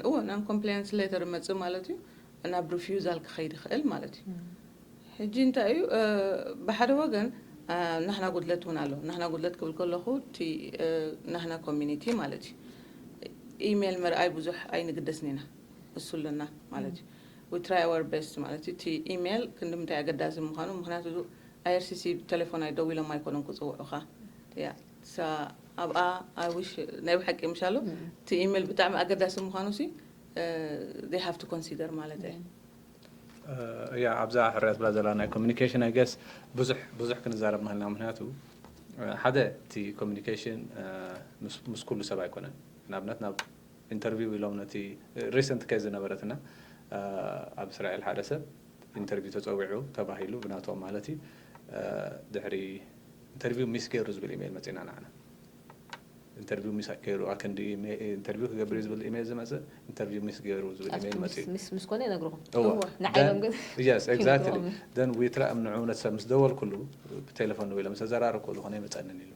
እዎ non compliance letter መጽእ ማለት እዩ። ናብ refusal ክኸይድ ይኽእል ማለት እዩ። ሕጂ እንታይ እዩ ብሓደ ወገን ናህና ጉድለት እውን ኣሎ። ናህና ጉድለት ክብል ከለኹ እቲ ናህና community ማለት እዩ ኢሜል ምርኣይ ብዙሕ ኣይንግደስን ኢና። እሱ ኣለና ማለት እዩ። We try our best ማለት እዩ። እቲ ኢሜል ክንዲ ምንታይ ኣገዳሲ ምዃኑ ምክንያቱ IRCC ብቴሌፎን ኣይደዊሎም ኣይኮኑን ክፅውዑኻ። ያ ኣብኣ I wish ናይ ብሓቂ ምሻሎ እቲ ኢሜል ብጣዕሚ ኣገዳሲ ምዃኑ ሲ they have to consider ማለት እየ። ያ ኣብዛ ሕርያ ትብላ ዘላ ናይ communication I guess ብዙሕ ብዙሕ ክንዛረብ ንኽእልና ምክንያቱ ሓደ እቲ communication ምስ ኩሉ ሰብ ኣይኮነን። ንኣብነት ናብ ኢንተርቪው ኢሎም ነቲ recent case ዝነበረትና ኣብ እስራኤል ሓደ ሰብ ኢንተርቪው ተፀዊዑ ተባሂሉ ብናቶም ማለት እዩ ድሕሪ ኢንተርቪው ሚስ ገይሩ ዝብል ኢሜይል መፂና ንዓና ኢንተርቪው ሚስ ገይሩ ኣክንዲ ኢንተርቪው ክገብር እዩ ዝብል ኢሜይል ዝመፅእ ኢንተርቪው ሚስ ገይሩ ዝብል ኢሜይል መፂኡ ምስ ኮነ ይነግርኹም እወ ንዓይሎም ግን yes exactly then we try ንዑ ነቲ ሰብ ምስ ደወልኩሉ ብቴሌፎን ደዊለ ምስ ተዘራረብኩ ዝኾነ ይመፀንን ኢሉ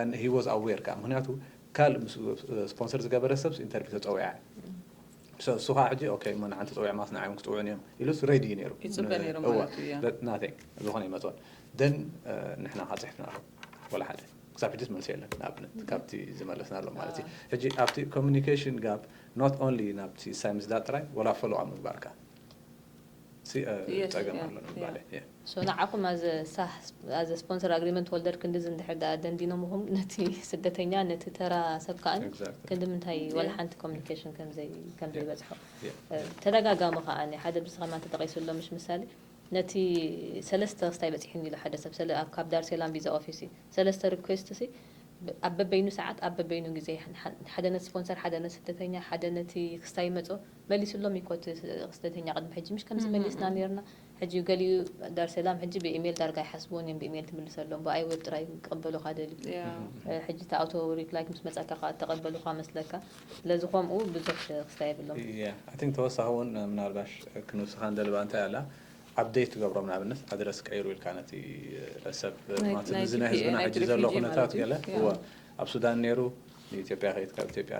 and he was aware ከዓ ምክንያቱ ካልእ ምስ ስፖንሰር ዝገበረ ሰብ ኢንተርቪው ተፀዊዓ እሱ ከዓ ሕጂ okay እሞ ንዓን ተፀዊዖም ኣስ ንዓዮም ክፅውዑን እዮም ኢሉስ ሬዲ እዩ ነይሩ ይፅበ ነይሩ ማለት እዩ nothing ዝኾነ ይመፅኦን then ንሕና ከዓ ፅሒፍና ኣሎ ወላ ሓደ ክሳብ ሕጂ መልሲ የለን ንኣብነት ካብቲ ዝመለስና ኣሎ ማለት እዩ ሕጂ ኣብቲ communication gap not only ናብቲ ሳይ ምስዳድ ጥራይ ወላ follow up ምግባርካ ጸገም ኣሎ ንምባል so ንዓኹም as a sponsor agreement holder ክንድዚ እንድሕር ደኣ ደንዲኖምኹም ነቲ ስደተኛ ነቲ ተራ ሰብ ከኣ ክንዲ ምንታይ ወላ ሓንቲ communication ከም ዘይበጽሖ ተደጋጋሚ ከኣ ሓደ ብዚ ከማን ተጠቒሱ ኣሎ ምሽ ምሳሌ ነቲ ሰለስተ ክስታይ በጺሕኒ ኢሉ ሓደ ሰብ ካብ ዳርሴላም visa office ሰለስተ request ሲ ኣብ በበይኑ ሰዓት ኣብ በበይኑ ግዜ ሓደ ነቲ sponsor ሓደ ነቲ ስደተኛ ሓደ ነቲ ክስታይ ይመጾ መሊስሎም እዩ ኮቲ ስደተኛ ቅድሚ ሕጂ ምሽ ከምዚ መሊስና ነርና ሕጂ ገሊኡ ዳርሰላም ሕጂ ብኢሜል ዳርጋ ይሓስብዎን እዮም ብኢሜል ትምልሰሎም ብኣይ ዌብ ጥራይ ክቕበሉኻ ደልዩ ሕጂ እቲ ኣውቶ ሪፕላይ ምስ መጻካ ከዓ ተቐበሉኻ መስለካ ስለዚ ከምኡ ብዙሕ ክስታይ የብሎም I think ተወሳኺ እውን ምናልባሽ ክንውስኻ ንደልባ እንታይ ኣላ update ትገብሮም ንኣብነት ኣድረስ ቀይሩ ኢልካ ነቲ ሰብ እዚ ናይ ህዝብና ሕጂ ዘሎ ኩነታት ገለ እወ ኣብ ሱዳን ነይሩ ንኢትዮጵያ ከይድ ካብ ኢትዮጵያ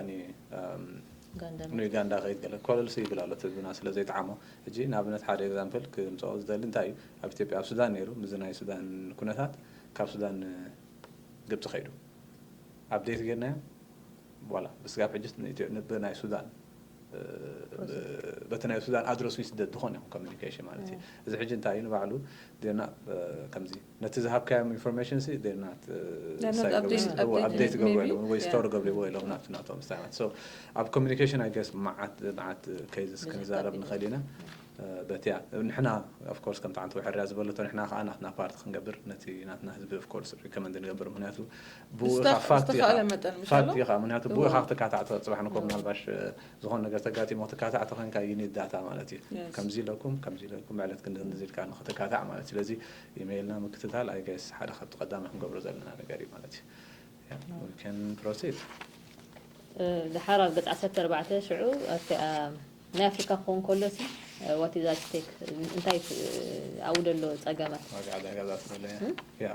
ንዩጋንዳ ከይድ ገለ ኮለልሲ ይብል ኣሎ ህዝብና ስለ ዘይጠዓሞ ሕጂ ንኣብነት ሓደ example ክምፅኦ ዝደሊ እንታይ እዩ ኣብ ኢትዮጵያ ኣብ ሱዳን ነይሩ ምዚ ናይ ሱዳን ኩነታት ካብ ሱዳን ግብፂ ከይዱ update ጌርናዮ ዋላ ብስጋብ ሕጂ ብናይ ሱዳን በቲ ናይ ሱዳን ኣድረሱ ይስደድ ዝኾነ ይኹን communication ማለት እዩ እዚ ሕጂ እንታይ እዩ ንባዕሉ ና ከምዚ ነቲ ዝሃብካዮም information ሲ ና update ገብሩ የለውን ወይ store ገብርዎ የለውን ናብቲ ናቶም ስታይላት so ኣብ communication I guess መዓት መዓት cases ክንዛረብ ንኽእል ኢና በቲያ ንሕና of course ከምቲ ዓንተ ውሕርያ ዝበለቶ ንሕና ከዓ ናትና part ክንገብር ነቲ ናትና ህዝቢ of course recommend ንገብር ምክንያቱ ብኡ ኢኻ fact ኢኻ ምክንያቱ ብኡ ኢኻ ክትካታዕ ጽባሕ ንኮ ምናልባሽ ዝኾነ ነገር ተጋጢሞ ክትካታዕ ተኮንካ you need data ማለት እዩ ከምዚ ኢለኩም ከምዚ ኢለኩም ዕለት ክንዲ ክንዲ ኢልካ ንክትካታዕ ማለት ስለዚ ኢሜይልና ምክትታል I guess ሓደ ካብቲ ቀዳሚ ክንገብሮ ዘለና ነገር እዩ ማለት እዩ we can proceed ድሓር ኣብ ገጽ ዓሰርተ ኣርባዕተ ሽዑ ናይ ኣፍሪካ ክኸውን ከሎ ሲ what is at stake እንታይ ኣብኡ ዘሎ ጸገማት ዋጋ ዕዳጋ ዝኣትወለ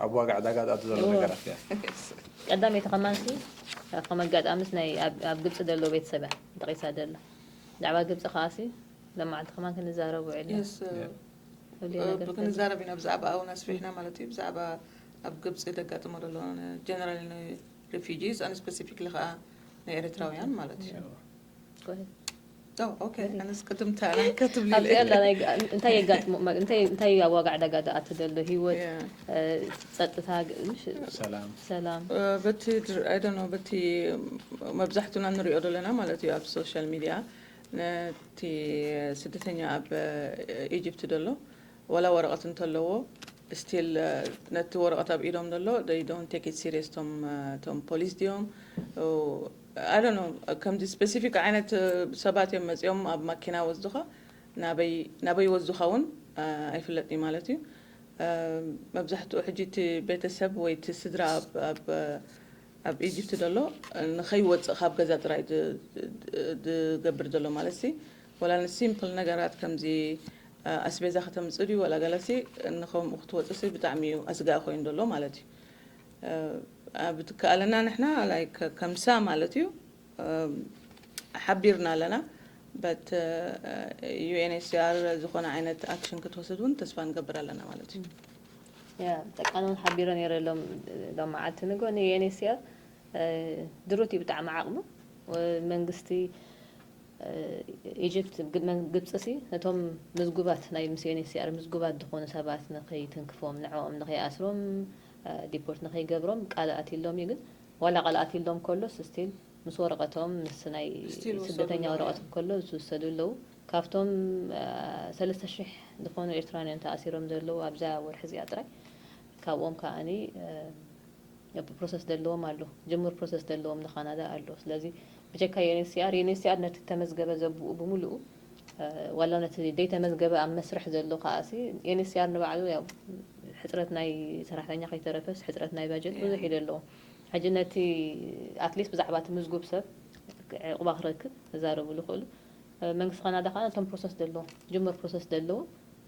ኣብ ዋጋ ዕዳጋ ዝኣቱ ዘሎ ነገራት እያ ቀዳመይቲ ከማን ሲ ከም ኣጋጣምስ ናይ ኣብ ግብፂ ዘሎ ቤተሰብ እያ ጠቂሳ ደላ ብዛዕባ ግብፂ ከዓ ሲ ለማዓልቲ ከማን ክንዛረብ ውዒልና ክንዛረብ ኢና ብዛዕባ እውን ኣስፊሕና ማለት እዩ ብዛዕባ ኣብ ግብፂ ዘጋጥሞ ዘሎ general refugees and specifically ከዓ ናይ ኤርትራውያን ማለት እዩ Go ahead. Oh, okay. ኣነስ ቅድም ታና ከትብሊ ኣብዚ ኣላ ናይ እንታይ የጋጥሞ እንታይ ኣብ ዋጋ ዕዳጋ ዝኣቱ ዘሎ ህይወት ጸጥታ ምሽ ሰላም ሰላም በቲ I don't know በቲ መብዛሕቱና ንሪኦ ዘለና ማለት እዩ ኣብ social media ነቲ ስደተኛ ኣብ ኢጅፕት ዘሎ ዋላ ወረቐት እንተለዎ still ነቲ ወረቐት ኣብ ኢዶም ዘሎ they don't take it serious ቶም ቶም ፖሊስ ድዮም I don't know ከምዚ specific ዓይነት ሰባት እዮም መፂኦም ኣብ ማኪና ወስዱኻ ናበይ ናበይ ወስዱኻ እውን ኣይፍለጥን ማለት እዩ መብዛሕትኡ ሕጂ እቲ ቤተሰብ ወይ እቲ ስድራ ኣብ ኣብ ኢጅፕት ዘሎ ንኸይወፅእ ካብ ገዛ ጥራይ ዝገብር ዘሎ ማለት ሲ ወላ ንሲምፕል ነገራት ከምዚ ኣስቤዛ ከተምፅእ ድዩ ወላ ገለሲ ንኸምኡ ክትወፅእ ሲ ብጣዕሚ እዩ ኣስጋኢ ኮይኑ ዘሎ ማለት እዩ። ኣብ ትከኣለና ንሕና ከምሳ ማለት እዩ ሓቢርና ኣለና። በት ዩኤንኤችሲኣር ዝኾነ ዓይነት ኣክሽን ክትወስድ እውን ተስፋ ንገብር ኣለና ማለት እዩ። ጠቃኖን ሓቢረ ነይረ ሎም ሎም መዓልቲ ንጎ ንዩኤንኤችሲኣር ድሩት እዩ ብጣዕሚ ዓቕሙ መንግስቲ ኢጅፕት ግብፅሲ ነቶም ምዝጉባት ናይ ምስ ዩኤንኤችሲኣር ምዝጉባት ዝኾኑ ሰባት ንኸይትንክፎም ንዕኦም ንኸይኣስሮም ዲፖርት ንኸይገብሮም ቃል ኣትሎም እዩ ግን ዋላ ቃል ኣትሎም ከሎስ ስቲል ምስ ወረቐቶም ምስ ናይ ስደተኛ ወረቐቶም ከሎ ዝውሰዱ ኣለዉ። ካብቶም ሰለስተ ሽሕ ዝኾኑ ኤርትራውያን ተኣሲሮም ዘለዉ ኣብዛ ወርሒ እዚኣ ጥራይ ካብኦም ከዓኒ ፕሮሰስ ዘለዎም ኣሎ ጅምር ፕሮሰስ ዘለዎም ንካናዳ ኣሎ። ስለዚ ብጀካ ዩኤንኤችሲኣር ዩኤንኤችሲኣር ነቲ ተመዝገበ ዘብኡ ብምሉኡ ዋላ ነቲ ደይተመዝገበ ኣብ መስርሕ ዘሎ ከዓሲ ዩኤንኤችሲኣር ንባዕሉ ሕፅረት ናይ ሰራሕተኛ ከይተረፈስ ሕፅረት ናይ ባጀት ብዙሕ እዩ ዘለዎ። ሕጂ ነቲ ኣትሊስት ብዛዕባ እቲ ምዝጉብ ሰብ ዕቑባ ክረክብ ክዛረቡ ዝኽእሉ መንግስቲ ካናዳ ከዓ ነቶም ፕሮሰስ ዘለዎ ጅምር ፕሮሰስ ዘለዎ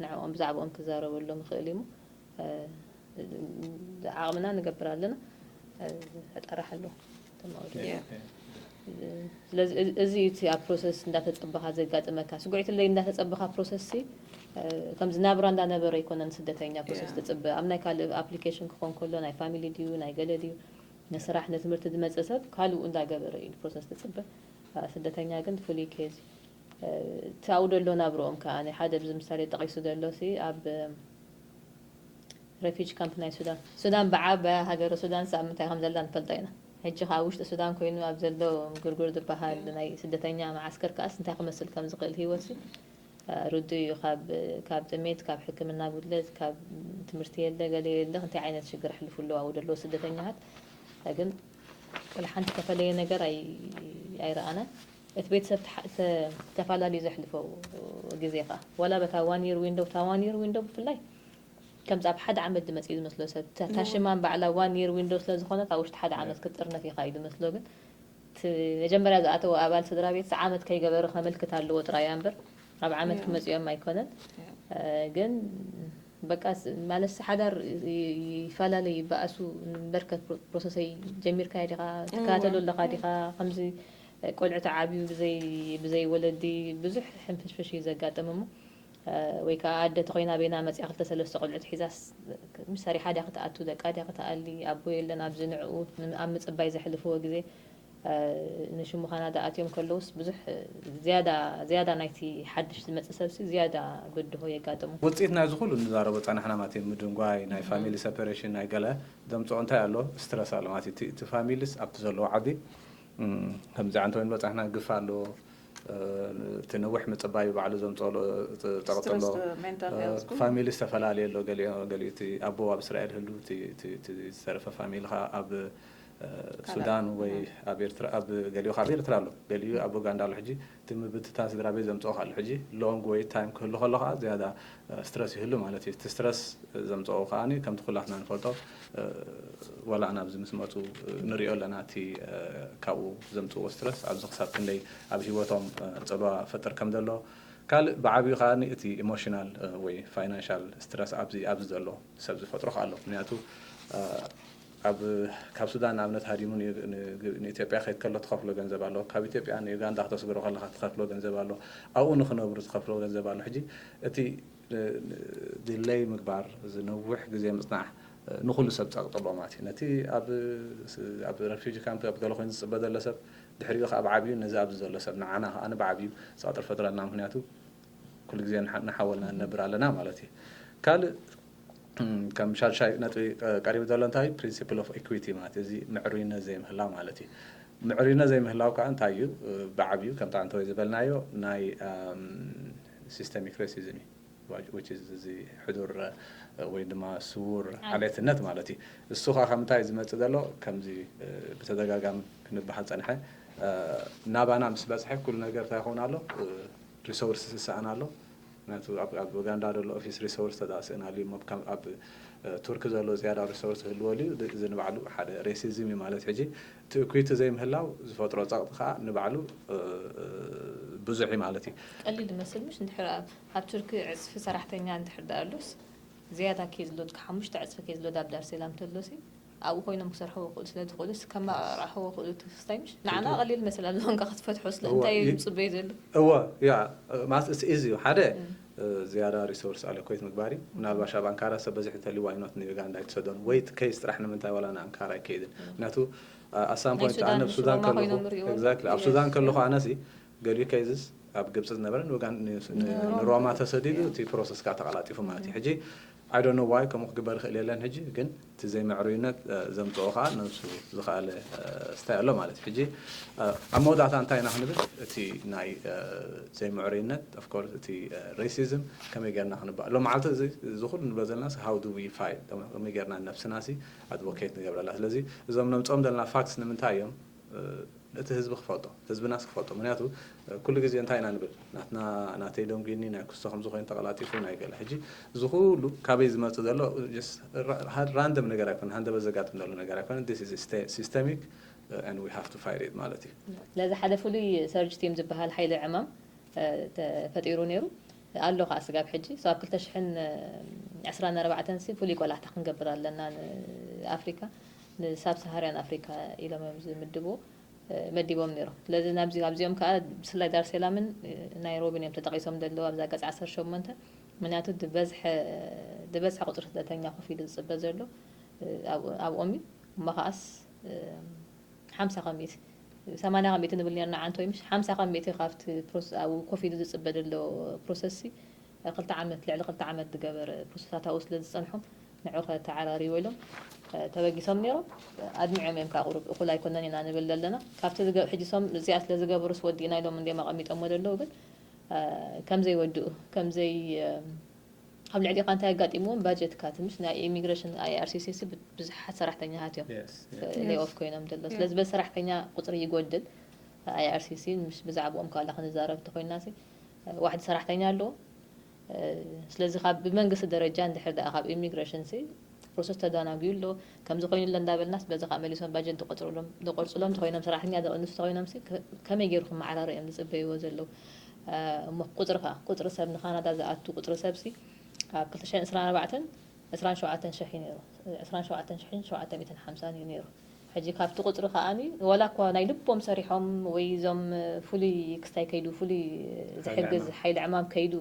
ንዕኦም ብዛዕባኦም ክዛረበሎም ይኽእል እዩ። ዓቕምና ንገብር ኣለና። ኣጣራሕ ኣሎ ተማወደ ስለዚ እዚ እቲ ኣብ ፕሮሰስ እንዳተፀበኻ ዘጋጥመካ ስጉዒትለይ እንዳተፀበኻ ፕሮሰስ ሲ ከምዚ ናብራ እንዳነበረ ኣይኮነን ስደተኛ ፕሮሰስ ትፅበ ኣብ ናይ ካልእ ኣፕሊኬሽን ክኾን ከሎ ናይ ፋሚሊ ድዩ ናይ ገለ ድዩ ንስራሕ ንትምህርቲ ዝመፅእ ሰብ ካልኡ እንዳገበረ እዩ ፕሮሰስ ትፅበ ስደተኛ ግን ፍሉይ ኬዝ እቲ ኣብኡ ዘሎ ናብርኦም ከዓ ሓደ ብዚ ምሳሌ ጠቂሱ ዘሎ ሲ ኣብ ሬፊጅ ካምፕ ናይ ሱዳን ሱዳን ብዓበያ ሃገረ ሱዳን ስ ኣብ ምንታይ ከም ዘላ ንፈልጦ ኢና ሕጂ ከዓ ውሽጢ ሱዳን ኮይኑ ኣብ ዘሎ ግርጉር ዝበሃል ናይ ስደተኛ መዓስከር ከዓስ እንታይ ክመስል ከም ዝኽእል ህይወት ሲ ርዱ እዩ ካብ ካብ ጥሜት ካብ ሕክምና ጉድለት ካብ ትምህርቲ የለ ገለ የለ እንታይ ዓይነት ሽግር ኣሕልፉ ኣለዉ ኣብኡ ዘለዉ ስደተኛታት ግን ወላ ሓንቲ ተፈለየ ነገር ኣይረኣናን እቲ ቤተሰብ ተፈላለዩ ዘሕልፎ ግዜ ከዓ ወላ በታ ዋን ይር ዊንዶው እታ ዋን ይር ዊንዶው ብፍላይ ከምዚ ኣብ ሓደ ዓመት ዝመፅእ እዩ ዝመስሎ ሰብ እታ ሽማን ባዕላ ዋን ይር ዊንዶው ስለ ዝኾነት ኣብ ውሽጢ ሓደ ዓመት ክትጥርነፍ ኢኻ እዩ ዝመስሎ ግን እቲ መጀመርያ ዝኣተወ ኣባል ስድራ ቤት ዓመት ከይገበረ ከመልክት ኣለዎ ጥራይ እያ እምበር ኣብ ዓመት ክመፅኦም ኣይኮነን ግን በቃ ማለት ሓዳር ይፈላለ ይበኣሱ በርከት ፕሮሰሰይ ጀሚርካዮ ዲኻ ትከታተሎ ኣለኻ ዲኻ ከምዚ ቆልዑ ተዓብዩ ብዘይ ብዘይ ወለዲ ብዙሕ ሕንፍሽፍሽ እዩ ዘጋጥም እሞ ወይ ከዓ ኣደ ተኮይና ቤና መፅያ ክልተ ሰለስተ ቆልዑት ሒዛስ ምስ ሰሪሓ ድያ ክትኣቱ ደቃ ድያ ክትኣሊ ኣቦ የለን ኣብዚ ንዕኡ ኣብ ምፅባይ ዘሕልፍዎ ግዜ ንሽሙ ካናዳ ኣትዮም ከለውስ ብዙሕ ዝያዳ ዝያዳ ናይቲ ሓድሽ ዝመፅእ ሰብሲ ዝያዳ በድሆ የጋጥሙ። ውፅኢት ናይዚ ኩሉ ንዛረቦ ፀናሕና ማለት እዩ። ምድንጓይ፣ ናይ ፋሚሊ ሰፐሬሽን፣ ናይ ገለ ዘምፅኦ እንታይ ኣሎ? ስትረስ ኣሎ ማለት እዩ። እቲ ፋሚሊስ ኣብቲ ዘለዎ ዓዲ ከምዚ ዓንተ ወይን በፃሕና ግፍ ኣሎ እቲ ነዊሕ ምፅባይ ባዕሉ ዘምፅኦ ፀቕጢ ኣሎ። ፋሚሊ ዝተፈላለየ ኣሎ። ገሊኡ እቲ ኣቦ ኣብ እስራኤል ህሉ፣ ዝተረፈ ፋሚሊ ከዓ ኣብ ሱዳን ወይ ኣብ ኤርትራ፣ ኣብ ገሊኡ ከዓ ኣብ ኤርትራ ኣሎ፣ ገሊኡ ኣብ ኡጋንዳ ኣሎ። ሕጂ እቲ ምብትታን ስድራ ቤት ዘምፅኦ ከዓ ኣሎ። ሕጂ ሎንግ ዌይት ታይም ክህሉ ከሎ ከዓ ዝያዳ ስትረስ ይህሉ ማለት እዩ። እቲ ስትረስ ዘምፅኦ ከዓ ከምቲ ኩላትና ንፈልጦ ወላ ናብዚ ምስ መፁ ንሪኦ ኣለና። እቲ ካብኡ ዘምፅዎ ስትረስ ኣብዚ ክሳብ ክንደይ ኣብ ሂወቶም ፅልዋ ፈጥር ከም ዘሎ ካልእ ብዓብዩ ከዓ እቲ ኢሞሽናል ወይ ፋይናንሻል ስትረስ ኣብዚ ኣብዚ ዘሎ ሰብ ዝፈጥሮ ከዓ ኣሎ። ምክንያቱ ኣብ ካብ ሱዳን ንኣብነት ሃዲሙ ንኢትዮጵያ ከይድ ከሎ ትኸፍሎ ገንዘብ ኣሎ። ካብ ኢትዮጵያ ንዩጋንዳ ክተስግሮ ከለካ ትኸፍሎ ገንዘብ ኣሎ። ኣብኡ ንክነብሩ ትኸፍሎ ገንዘብ ኣሎ። ሕጂ እቲ ዲለይ ምግባር ዝነውሕ ግዜ ምፅናሕ ንኩሉ ሰብ ፀቅጥሎ ማለት እዩ። ነቲ ኣብ ረፊጂ ካምፕ ኣብ ገለ ኮይኑ ዝፅበ ዘሎ ሰብ ድሕሪኡ ከዓ ብዓብዩ ነዚ ኣብዚ ዘሎ ሰብ ንዓና ከዓ ብዓብዩ ፀቅጥር ፈጥረልና። ምክንያቱ ኩሉ ግዜ ንሓወልና ንነብር ኣለና ማለት እዩ። ካልእ ከም ሻድሻይ ነጥቢ ቀሪቡ ዘሎ እንታይ principle of equity ማለት እዚ ምዕሩይነት ዘይምህላው ማለት እዩ። ምዕሩይነት ዘይምህላው ከዓ እንታይ እዩ? ብዓብዩ ከምቲ ኣንተወይ ዝበልናዮ ናይ systemic racism እዩ። እዚ ሕዱር ወይ ድማ ስውር ዓሌትነት ማለት እዩ። እሱ ከዓ ከምንታይ ዝመፅእ ዘሎ ከምዚ ብተደጋጋሚ ክንበሃል ፀንሐ ናባና ምስ በፅሐ ኩሉ ነገር እንታይ ይኸውን ኣሎ? ሪሶርስ ይሰኣን ኣሎ። ምክንያቱ ኣብ ኡጋንዳ ዘሎ ኦፊስ ሪሶርስ ተዳስእናሉ እዩ። ኣብ ቱርኪ ዘሎ ዝያዳ ሪሶርስ ህልወሉ እዩ። እዚ ንባዕሉ ሓደ ሬሲዝም እዩ ማለት ሕጂ እቲ እኩይቲ ዘይምህላው ዝፈጥሮ ፀቕጢ ከዓ ንባዕሉ ብዙሕ እዩ ማለት እዩ። ቀሊል ይመስል ምሽ እንድሕር ኣብ ቱርኪ ዕፅፊ ሰራሕተኛ እንድሕር ደኣሉስ ዝያዳ ኬዝ ሎድ ከሓሙሽተ ዕፅፊ ኬዝ ሎድ ኣብ ዳርሴላም ተሎሲ ኣብኡ ኮይኖም ክሰርሕዎ ክእሉ ስለ ዝኽእሉስ ከማራሕዎ ክእሉ ትስታይ ምሽ ንዓና ቀሊል መስል ኣሎ እንካ ክትፈትሖ ስለ እንታይ እዩ ዝፅበዩ ዘሎ? እወ ያ ማለት it's easy እዩ ሓደ ዝያዳ ሪሶርስ ኣሎኮይት ምግባር እዩ። ምናልባሽ ኣብ ኣንካራ ሰብ በዝሒ እንተልዩ ዋይኖት ንዩጋንዳ ኣይትሰዶን ወይት ኬስ ጥራሕ ንምንታይ ዋላ ንኣንካራ ኣይከይድን ምክንያቱ ኣሳም ፖይንት ኣነ ኣብ ሱዳን ከለኹ exactly ኣብ ሱዳን ከለኹ ኣነሲ ገሊኡ ኬዝስ ኣብ ግብፂ ዝነበረ ንሮማ ተሰዲዱ እቲ ፕሮሰስ ከዓ ተቀላጢፉ ማለት እዩ። ሕጂ I don't know why ከምኡ ክግበር ይኽእል የለን ሕጂ ግን እቲ ዘይምዕሩይነት ዘምፅኦ ከዓ ነብሱ ዝኸኣለ ስታይ ኣሎ ማለት እዩ። ሕጂ ኣብ መወዳእታ እንታይ ኢና ክንብል እቲ ናይ ዘይምዕሩይነት of course እቲ ሬሲዝም ከመይ ጌርና ክንባእ ሎ መዓልቲ እዚ ኩሉ ንብሎ ዘለና how do we fight ከመይ ጌርና ነብስና ሲ ኣድቮኬት ንገብረላ ስለዚ እዞም ነምፅኦም ዘለና ፋክትስ ንምንታይ እዮም እቲ ህዝቢ ክፈልጦ ህዝብናስ ክፈልጦ ምክንያቱ ኩሉ ግዜ እንታይ ኢና ንብል ናትና ናተይ ደንጉኒ ናይ ክስቶ ከም ዝኾይኑ ተቐላጢፉ ናይ ገለ ሕጂ እዚ ኩሉ ካበይ ዝመፅእ ዘሎ ራንደም ነገር ኣይኮነ ሃንደበ ዘጋጥም ዘሎ ነገር ኣይኮነ this is systemic and we have to fight it ማለት እዩ። ስለዚ ሓደ ፍሉይ ሰርጅ ቲም ዝበሃል ሓይሊ ዕማም ተፈጢሩ ነይሩ ኣሎ ከዓ ስጋብ ሕጂ so ኣብ ክልተ ሽሕን ዕስራን ኣርባዕተን ሲ ፍሉይ ቆላሕታ ክንገብር ኣለና ንኣፍሪካ ንሳብ ሳሃርያን ኣፍሪካ ኢሎም እዮም ዝምድብዎ መዲቦም ነይሮም። ስለዚ ናብዚ ኣብዚኦም ከዓ ብስላይ ዳርሴላምን ናይሮቢን እዮም ተጠቒሶም ዘለዉ ኣብዛ ገጽ ዓሰርተ ሸሞንተ ምክንያቱ ዝበዝሐ ዝበዝሐ ቁፅሪ ስደተኛ ኮፍ ኢሉ ዝፅበ ዘሎ ኣብኦም እዩ። እሞ ከዓስ ሓምሳ ከሚት ሰማንያ ከሚት ንብል ነርና ዓንቶ ምሽ ሓምሳ ከሚት ካብቲ ፕሮሰስ ኣብኡ ኮፍ ኢሉ ዝፅበ ዘሎ ፕሮሰስ ሲ ክልተ ዓመት ልዕሊ ክልተ ዓመት ዝገበረ ፕሮሰሳት ኣብኡ ስለ ዝፀንሖም ንዑ ከተዓራርይዎ ኢሎም ተበጊሶም ነይሮም። ኣድሚዖም እዮም ከዓ ቁሩብ እኹል ኣይኮነን ኢና ንብል ዘለና። ካብቲ ዝገ- ሕጂ ሶም እዚኣ ስለ ዝገበሩስ ወዲእና ኢሎም እንዲዮም ኣቐሚጦሞ ዘለዉ ግን ከምዘይወድኡ ከምዘይ ኣብ ልዕሊኻ እንታይ ኣጋጢምዎም ባጀት ካትምሽ ናይ ኢሚግሬሽን ኣይኣርሲሲ ብዙሓት ሰራሕተኛታት እዮም ሌኦፍ ኮይኖም ዘሎ ስለዚ በዚ ሰራሕተኛ ቁፅሪ ይጎድል ኣይኣርሲሲ ምስ ብዛዕባኦም ካላ ክንዛረብ እንተኮይና ዋሕዲ ሰራሕተኛ ኣለዎ ስለዚ ካብ ብመንግስቲ ደረጃ እንድሕር ደኣ ካብ ኢሚግሬሽን ሲ ፕሮሰስ ተዳናጉዩ ኣሎ ከምዚ ኮይኑ ኣሎ እንዳበልናስ በዚ ከዓ መሊሶም ባጀት ዝቆርፅሎም ተኮይኖም ሰራሕተኛ ዝቕንሱ ተኮይኖም ሲ ከመይ ገይሩ ክመዓራረ እዮም ዝፅበይዎ ዘለዉ እሞ ቁፅሪ ከዓ ቁፅሪ ሰብ ንካናዳ ዝኣቱ ቁፅሪ ሰብ ሲ ኣብ ክልተ ሽሕን ዕስራን ኣርባዕተን ዕስራን ሸውዓተን ሽሕ እዩ ነይሩ ዕስራን ሸውዓተን ሽሕን ሸውዓተ ሚእትን ሓምሳን እዩ ነይሩ ሕጂ ካብቲ ቁፅሪ ከዓኒ ወላ እኳ ናይ ልቦም ሰሪሖም ወይ እዞም ፍሉይ ክስታይ ከይዱ ፍሉይ ዝሕግዝ ሓይሊ ዕማም ከይዱ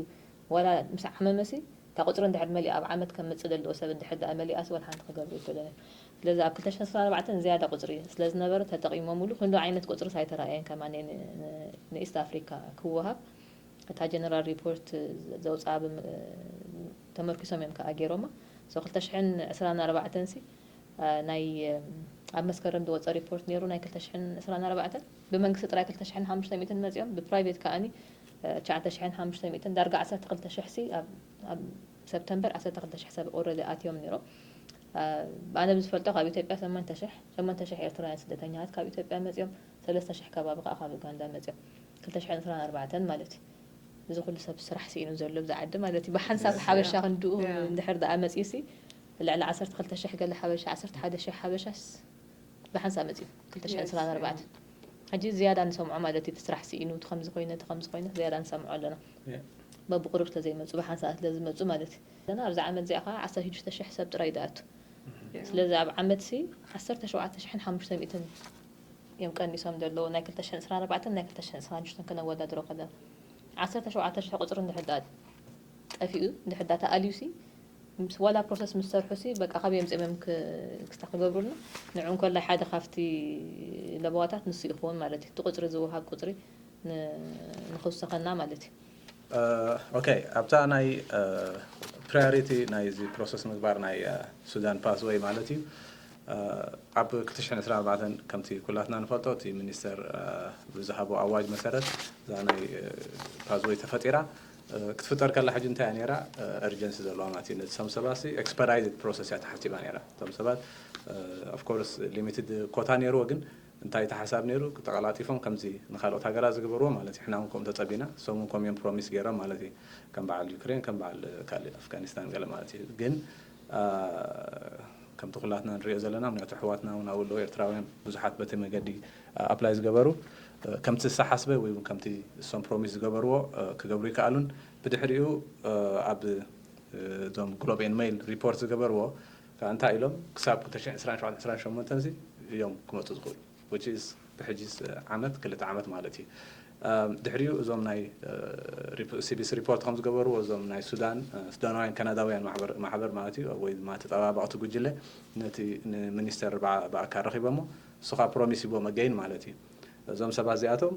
ወላ ምስ ዓመመሲ እታ ቁፅሪ እንድሕር መሊኣ ኣብ ዓመት ከም ምፅእ ዘለዎ ሰብ እንድሕር ደኣ መሊኣሲ ወላ ሓንቲ ክገብሩ ይክእሉን እዮም ስለዚ ኣብ ክልተ ሽሕን ዕስራን ኣርባዕተን ዝያዳ ቁፅሪ ስለ ዝነበረ ተጠቒሞምሉ ክንዶ ዓይነት ቁፅርስ ኣይተረኣየን ከማን ንኢስት ኣፍሪካ ክወሃብ እታ ጀነራል ሪፖርት ዘውፅኣ ተመርኪሶም እዮም ከዓ ገይሮማ so ክልተ ሽሕን ዕስራን ኣርባዕተን ሲ ናይ ኣብ መስከረም ዝወፀ ሪፖርት ነይሩ ናይ ክልተ ሽሕን ዕስራን ኣርባዕተን ብመንግስቲ ጥራይ ክልተ ሽሕን ሓሙሽተ ሚእትን መፂኦም ብፕራይቬት ከዓኒ ትሽዓተ ሽሕን ሓሙሽተ ሚእትን ዳርጋ ዓሰርተ ክልተ ሽሕ ሲ ኣብ ሰፕተምበር ዓሰርተ ክልተ ሽሕ ሰብ ኦረዲ ኣትዮም ነይሮም ኣነ ብዝፈልጦ ካብ ኢትዮጵያ ሸሞንተ ሽሕ ሸሞንተ ሽሕ ኤርትራውያን ስደተኛታት ካብ ኢትዮጵያ መፂኦም ሰለስተ ሽሕ ከባቢ ከዓ ካብ ኡጋንዳ መፂኦም ክልተ ሽሕን ዕስራን ኣርባዕተን ማለት እዩ እዚ ኩሉ ሰብ ስራሕ ስኢኑ ዘሎ ብዛ ዓዲ ማለት እዩ ብሓንሳብ ሓበሻ ክንድኡ እንድሕር ደኣ መፂኡ ሲ ልዕሊ ዓሰርተ ክልተ ሽሕ ገለ ሓበሻ ዓሰርተ ሓደ ሽሕ ሓበሻስ ብሓንሳብ መፂኡ ክልተ ሽሕን ዕስራን ኣርባዕተን ሕጂ ዝያዳ ንሰምዖ ማለት እዩ እቲ ስራሕ ስኢኑ እቲ ከምዚ ኮይነ እቲ ከምዚ ኮይነ ዝያዳ ንሰምዖ ኣለና በብቁሩብ ስለዘይመፁ ብሓንሳብ ስለዝመፁ ማለት እዩ ዘለና ኣብዚ ዓመት እዚኣ ከዓ ዓሰርተ ሽዱሽተ ሽሕ ሰብ ጥራይ ይኣቱ ስለዚ ኣብ ዓመት ሲ ዓሰርተ ሸውዓተ ሽሕን ሓሙሽተ ሚእትን እዮም ቀኒሶም ዘለዉ ናይ ክልተ ሽሕን ዕስራን ኣርባዕተን ናይ ክልተ ሽሕን ዕስራን ሽዱሽተን ክነወዳድሮ ከለና ዓሰርተ ሸውዓተ ሽሕ ቁፅሪ እንድሕር ደኣ ጠፊኡ እንድሕር ደኣ ተኣልዩ ሲ ምስ ዋላ ፕሮሰስ ምስ ሰርሑ ሲ በቃ ካበይ ኣምፂኦም እዮም ክስታ ክገብሩልና ንዑ እንከላይ ሓደ ካብቲ ለበዋታት ንሱ ይኸውን ማለት እዩ እቲ ቁፅሪ ዝወሃብ ቁፅሪ ንክውሰኸና ማለት እዩ ኦኬ ኣብታ ናይ ፕራዮሪቲ ናይዚ ፕሮሰስ ምግባር ናይ ሱዳን ፓስወይ ማለት እዩ ኣብ ክልተ ሽሕን ዕስራን ኣርባዕተን ከምቲ ኩላትና ንፈልጦ እቲ ሚኒስተር ብዝሃቦ ኣዋጅ መሰረት እዛ ናይ ፓዝወይ ተፈጢራ ክትፍጠር ከላ ሕጂ እንታይ እያ ነይራ እርጀንሲ ዘለዋ ማለት እዩ ነቲ ሰም ሰባት ሲ ኤክስፐዳይትድ ፕሮሰስ እያ ተሓሲባ ነይራ እቶም ሰባት ኦፍኮርስ ሊሚትድ ኮታ ነይርዎ ግን እንታይ እቲ ሓሳብ ነይሩ? ተቐላጢፎም ከምዚ ንካልኦት ሃገራት ዝገበርዎ ማለት እዩ። ሕና እውን ከምኡ ተጸቢና፣ እሶም እውን ከምኡ እዮም ፕሮሚስ ገይሮም ማለት እዩ። ከም በዓል ዩክሬን፣ ከም በዓል ካልእ ኣፍጋኒስታን ገለ ማለት እዩ። ግን ከምቲ ኩላትና ንሪኦ ዘለና፣ ምክንያቱ ኣሕዋትና እውን ኣብኡ ኣለዉ፣ ኤርትራውያን ብዙሓት በቲ መገዲ ኣፕላይ ዝገበሩ፣ ከምቲ ዝተሓስበ ወይ እውን ከምቲ እሶም ፕሮሚስ ዝገበርዎ ክገብሩ ይከኣሉን። ብድሕሪኡ ኣብ እዞም ግሎብ ኤን ሜይል ሪፖርት ዝገበርዎ ከዓ እንታይ ኢሎም፣ ክሳብ ክልተ ሽሕን ዕስራን ሸውዓተን ዕስራን ሸሞንተን ሲ እዮም ክመፁ ዝኽእሉ። Which is ብሕጂ ዓመት ክልተ ዓመት ማለት እዩ። ድሕሪኡ እዞም ናይ ሲቢሲ ሪፖርት ከም ዝገበርዎ፣ እዞም ናይ ሱዳን ሱዳናውያን ካናዳውያን ማሕበር ማለት እዩ፣ ወይ ድማ ተጠባባቕቲ ጉጅለ ነቲ ንሚኒስተር ብኣካል ረኺቦሞ፣ እሱ ከዓ ፕሮሚስ ሂቦም ኣገይን ማለት እዩ። እዞም ሰባት እዚኣቶም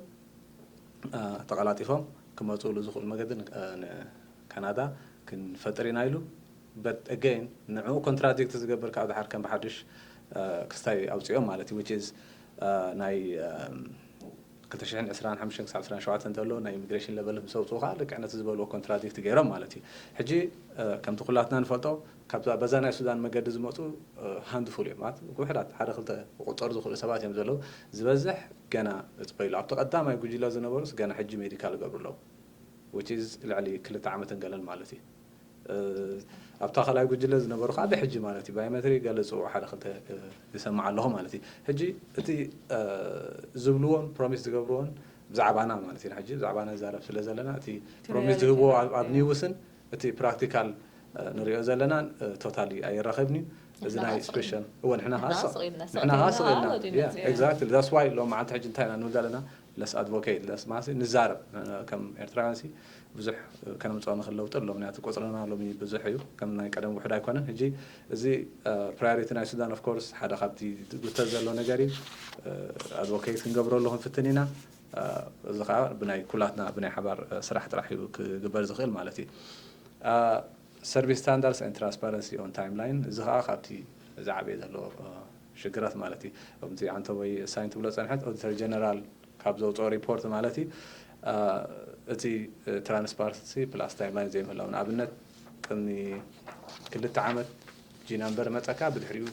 ተቐላጢፎም ክመፅእሉ ዝኽእሉ መገዲ ንካናዳ ክንፈጥር ኢና ኢሉ። But again ንዕኡ ኮንትራዲክት ዝገብር ከዓ ድሓር ከም ብሓድሽ ክስታይ ኣውፅኦም ማለት እዩ። Which is ናይ ክልተ ሽሕን ዕስራን ሓሙሽተን ክሳብ ዕስራን ሸውዓተን እንተሎ ናይ ኢሚግሬሽን ለበል ምስ ኣውፅኡ ከዓ ልክዕ ነቲ ዝበልዎ ኮንትራዲክት ገይሮም ማለት እዩ። ሕጂ ከምቲ ኩላትና ንፈልጦ ካብዛ በዛ ናይ ሱዳን መገዲ ዝመፁ ሃንድፉል እዮም ማለት ውሕዳት ሓደ ክልተ ክቁፀሩ ዝኽእሉ ሰባት እዮም ዘለዉ። ዝበዝሕ ገና እፅበ ኢሉ ኣብቲ ቀዳማይ ጉጅለ ዝነበሩስ ገና ሕጂ ሜዲካል ይገብሩ ኣለዉ። Which is ልዕሊ ክልተ ዓመትን ገለን ማለት እዩ። ኣብታ ካልኣይ ጉጅለ ዝነበሩ ከዓ ብሕጂ ማለት እዩ ባዮሜትሪ ገለ ፅውዕ ሓደ ክልተ ይሰማዕ ኣለኹ ማለት እዩ። ሕጂ እቲ ዝብልዎን ፕሮሚስ ዝገብርዎን ብዛዕባና ማለት እዩ። ሕጂ ብዛዕባና ንዛረብ ስለ ዘለና እቲ ፕሮሚስ ዝህብዎ ኣብ ኒውስን እቲ ፕራክቲካል ንሪኦ ዘለና ቶታሊ ኣይራኸብን እዩ። እዚ ናይ ስፔሻል እወ ንሕና ከዓ ስቕ ኢልና ንሕና ከዓ ስቕ ኢልና exactly that's why ሎም መዓልቲ ሕጂ እንታይ ኢና ንብል ዘለና? Let's advocate፣ let's ማለት ንዛረብ። ከም ኤርትራውያን ሲ ብዙሕ ከነምፅኦ ንኽእል ለውጢ ኣሎ። ምክንያቱ ቁፅርና ሎሚ ብዙሕ እዩ፣ ከም ናይ ቀደም ውሕድ ኣይኮነን። ሕጂ እዚ ፕራዮሪቲ ናይ ሱዳን ኦፍ ኮርስ ሓደ ካብቲ ዝጉተት ዘሎ ነገር እዩ። ኣድቮኬት ክንገብረሉ ክንፍትን ኢና። እዚ ከዓ ብናይ ኩላትና ብናይ ሓባር ስራሕ ጥራሕ እዩ ክግበር ዝኽእል ማለት እዩ። Service standards and transparency on timeline፣ እዚ ከዓ ካብቲ ዝዓበየ ዘሎ ሽግራት ማለት እዩ። ከምቲ ዓንተ ወይ ሳይን ትብሎ ፀንሐት ኦዲተር ጀነራል ካብ ዘውፅኦ ሪፖርት ማለት እዩ። እቲ ትራንስፓረንሲ ፕላስ ታይምላይን ዘይምህላው፣ ንኣብነት ቅድሚ ክልተ ዓመት ጂ ናምበር መፀካ ብድሕሪኡ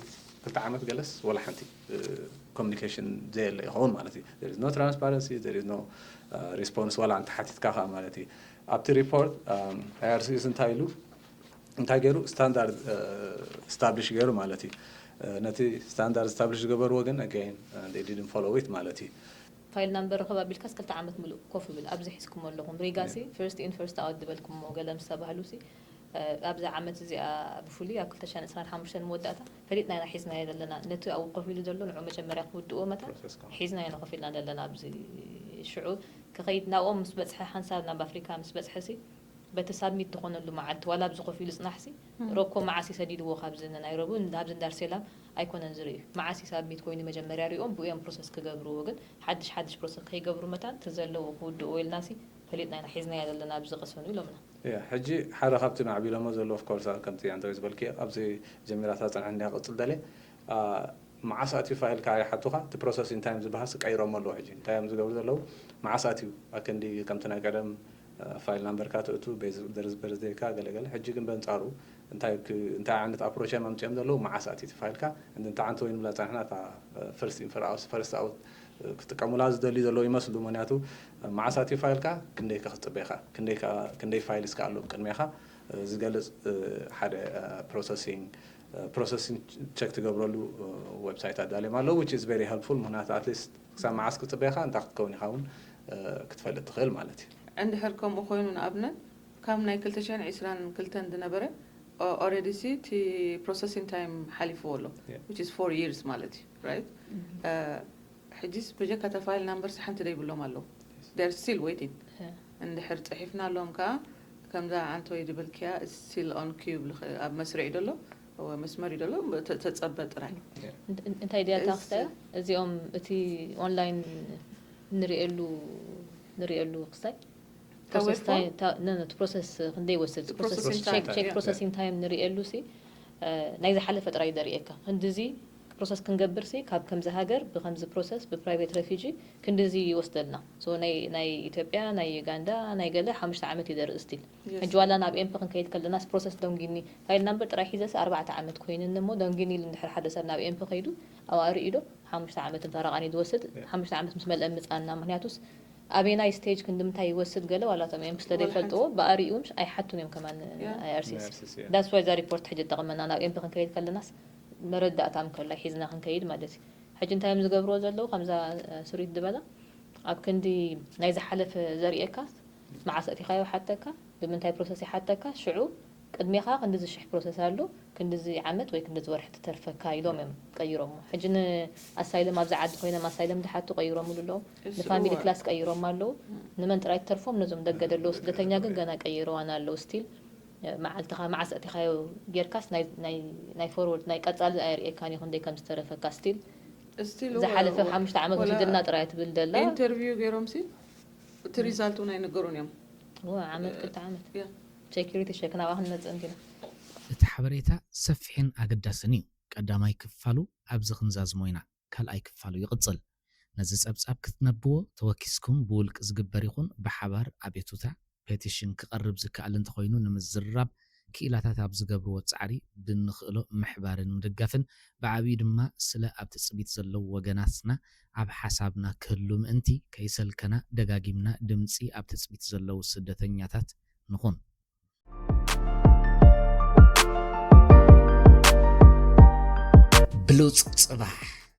ክልተ ዓመት ገለስ ወላ ሓንቲ ኮሚኒኬሽን ዘየለ ይኸውን ማለት እዩ። There is no transparency፣ there is no response ዋላ እንተሓቲትካ ከዓ ማለት እዩ። ኣብቲ ሪፖርት ኣይኣርሲስ እንታይ ኢሉ እንታይ ገይሩ ስታንዳርድ ስታብሊሽ ገይሩ ማለት እዩ። ነቲ ስታንዳርድ ስታብሊሽ ዝገበርዎ ግን again they didn't follow it ማለት እዩ። ፋይል ናምበር ረኸብ ኣቢልካስ ክልተ ዓመት ምሉእ ኮፍ ይብል ኣብዚ ሒዝኩም ኣለኹም። ሪጋ ሲ ፈርስት ኢን ፈርስት ኣውት ዝበልኩሞ ገለ ምስ ተባህሉ ሲ ኣብዛ ዓመት እዚኣ ብፍሉይ ኣብ ክልተ ሽሕን ዕስራን ሓሙሽተን መወዳእታ ፈሊጥና ኢና ሒዝናዮ ዘለና። ነቲ ኣብኡ ኮፍ ኢሉ ዘሎ ንዑ መጀመርያ ክውድእዎ መታን ሒዝናዮ ኢና ኮፍ ኢልና ዘለና ኣብዚ ሽዑ ክኸይድ ናብኦም ምስ በፅሐ ሓንሳብ ናብ ኣፍሪካ ምስ በፅሐ ሲ በቲ ሳብሚት ዝኾነሉ መዓልቲ ዋላ ኣብዚ ኮፍ ኢሉ ፅናሕሲ ሮኮ መዓስ ይሰዲድዎ ካብዚ ንናይሮቢ ካብዚ እንዳርሴላም ኣይኮነን ዝርእዩ መዓስ ሳብሚት ኮይኑ መጀመርያ ሪኦም ብኡ እዮም ፕሮሰስ ክገብርዎ ግን ሓድሽ ሓድሽ ፕሮሰስ ከይገብሩ መታን እቲ ዘለዎ ክውድእዎ ኢልናሲ ፈሊጥና ኢና ሒዝናያ ዘለና ኣብዚ ቅሰኑ ኢሎምና። ያ ሕጂ ሓደ ካብቲ ማዕቢሎሞ ዘሎ ኦፍኮርስ ከምቲ ኣንተ ዝበልክዮ ኣብዚ ጀሚራታ ፀንሐ እንዲያ ቅፅል ደለ መዓስ ኣትዩ ፋይልካ ይሓቱኻ። እቲ ፕሮሰሲንግ ታይም ዝበሃል ቀይሮሞ ኣለዉ። ሕጂ እንታይ እዮም ዝገብሩ ዘለዉ? መዓስ ኣትዩ ኣክንዲ ከምቲ ናይ ቀደም ፋይል ናምበርካ ትእቱ፣ ደርዝ በርዝደይካ ገለገለ። ሕጂ ግን በንጻሩ እንታይ እንታይ ዓይነት ኣፕሮች እዮም ኣምጺኦም ዘለዉ? መዓስ ኣትዩ እቲ ፋይልካ? እንተ ዓንተ ወይ ንብላ ጸንሕና እታ ፈርስት ኢን ፈርስት ኣውት ክጥቀሙላ ዝደልዩ ዘለዉ ይመስሉ። ምክንያቱ መዓስ ኣትዩ ፋይልካ ክንደይ ክጽበኻ፣ ክንደይ ፋይል እስካ ኣሎ ቅድሜኻ ዝገልጽ ሓደ ፕሮሰሲንግ ፕሮሰሲንግ ቸክ ትገብረሉ ዌብሳይት ኣዳልዮም ኣለዉ which is very helpful። ምክንያቱ ኣትሊስት ክሳብ መዓስ ክፅበኻ እንታይ ክትከውን ኢኻ እውን ክትፈልጥ ትኽእል ማለት እዩ። እንድሕር ከምኡ ኮይኑ ንኣብነት ካብ ናይ ክልተ ሽሕን ዕስራን ክልተን ዝነበረ already ሲ እቲ processing time ሓሊፍዎ ኣሎ which is four years ማለት እዩ right ሕጂስ ብጀካ እታ ፋይል ናምበርስ ሓንቲ ደይብሎም ኣለዉ they're still waiting እንድሕር ፅሒፍናሎም ከዓ ከምዛ ዓንተወይ ዝበልክያ still on queue ይብልኺ ኣብ መስርዕ እዩ ዘሎ እወ መስመር እዩ ዘሎ ተፀበ ጥራይ እንታይ ድያ እታ ክስታይ እዚኦም እቲ ኦንላይን ንሪኤሉ ንሪኤሉ ክስታይ process time ታ- no, no, እቲ process ክንደይ ይወስድ እቲ process Processing time, check yeah. Processing time ንሪኤሉ ሲ ናይ ዝሓለፈ ጥራይ ዘርእየካ ክንድዚ ፕሮሰስ ክንገብር ሲ ካብ ከምዚ ሃገር ብከምዚ ፕሮሰስ ብ private refugee ክንድዚ ይወስደልና so ናይ ናይ ኢትዮጵያ ናይ ዩጋንዳ ናይ ገለ ሓሙሽተ ዓመት እዩ ዘርኢ still ሕጂ ዋላ ናብ ኤምፕ ክንከይድ ከለናስ ፕሮሰስ ደንጊኒ ፋይል ናምበር ጥራይ ሒዘ ሲ ኣርባዕተ ዓመት ኮይንኒ እሞ ደንጊኒ ኢሉ እንድሕር ሓደ ሰብ ናብ ኤምፕ ከይዱ ኣብኣ ርእዩ ዶ ሓሙሽተ ዓመት እንተራቃኒ ዝወስድ ሓሙሽተ ዓመት ምስ መልአ ምጻና። ምክንያቱስ ኣበናይ ስቴጅ ክንድምታይ ይወስድ ገለ ዋላቶም እዮም ስለ ዘይፈልጥዎ ብኣሪኡ ምሽ ኣይሓቱን እዮም ከማን ኣይኣርሲስ። ዳስ ዋይ እዛ ሪፖርት ሕጂ ጠቕመና ናብ ኤምፒ ክንከይድ ከለናስ መረዳእታ ምከላይ ሒዝና ክንከይድ ማለት እዩ። ሕጂ እንታይ እዮም ዝገብርዎ ዘለዉ ከምዛ ስሪት ዝበላ ኣብ ክንዲ ናይ ዝሓለፈ ዘርእየካ መዓስ ኣእቲኻዮ ሓተካ ብምንታይ ፕሮሰስ ይሓተካ ሽዑ ቅድሜኻ ክንድዚ ሽሕ ፕሮሰስ ኣሎ ክንድዚ ዓመት ወይ ክንድዚ ወርሒ ትተርፈካ ኢሎም እዮም ቀይሮሞ። ሕጂ ንኣሳይለም ኣብዚ ዓዲ ኮይኖም ኣሳይለም ዝሓቱ ቀይሮምሉ ኣለዉ። ንፋሚሊ ክላስ ቀይሮም ኣለዉ። ንመን ጥራይ ትተርፎም ነዞም ደገ ዘለዉ ስደተኛ ግን ገና ቀይረዋን ኣለዉ ስቲል መዓልትኻ መዓስ ኣእቲኻዮ ጌርካስ ናይ ፎርወርድ ናይ ቀጻሊ ኣይርእየካን እዩ ክንደይ ከም ዝተረፈካ ስቲል ዝሓለፈ ሓሙሽተ ዓመት ወሲድና ጥራይ ትብል ደላ ኢንተርቪው ገይሮም ሲ እቲ ሪዛልት እውን ኣይነገሩን እዮም ዓመት ክልተ ዓመት ሴኪሪቲ ሸክ ናብኣ ክንመፅእ እንዲና እቲ ሓበሬታ ሰፊሕን ኣገዳስን እዩ። ቀዳማይ ክፋሉ ኣብዚ ክንዛዝሞ ኢና። ካልኣይ ክፋሉ ይቕጽል። ነዚ ጸብጻብ ክትነብዎ ተወኪስኩም ብውልቂ ዝግበር ይኹን ብሓባር ኣቤቱታ፣ ፔቲሽን፣ ክቐርብ ዝከኣል እንተኾይኑ ንምዝርራብ ክኢላታት ኣብ ዝገብርዎ ጻዕሪ ብንኽእሎ ምሕባርን ምድጋፍን ብዓብዩ ድማ ስለ ኣብ ትጽቢት ዘለዉ ወገናትና ኣብ ሓሳብና ክህሉ ምእንቲ ከይሰልከና ደጋጊምና ድምጺ ኣብ ትጽቢት ዘለዉ ስደተኛታት ንኹን። ብሉጽ ጽባሕ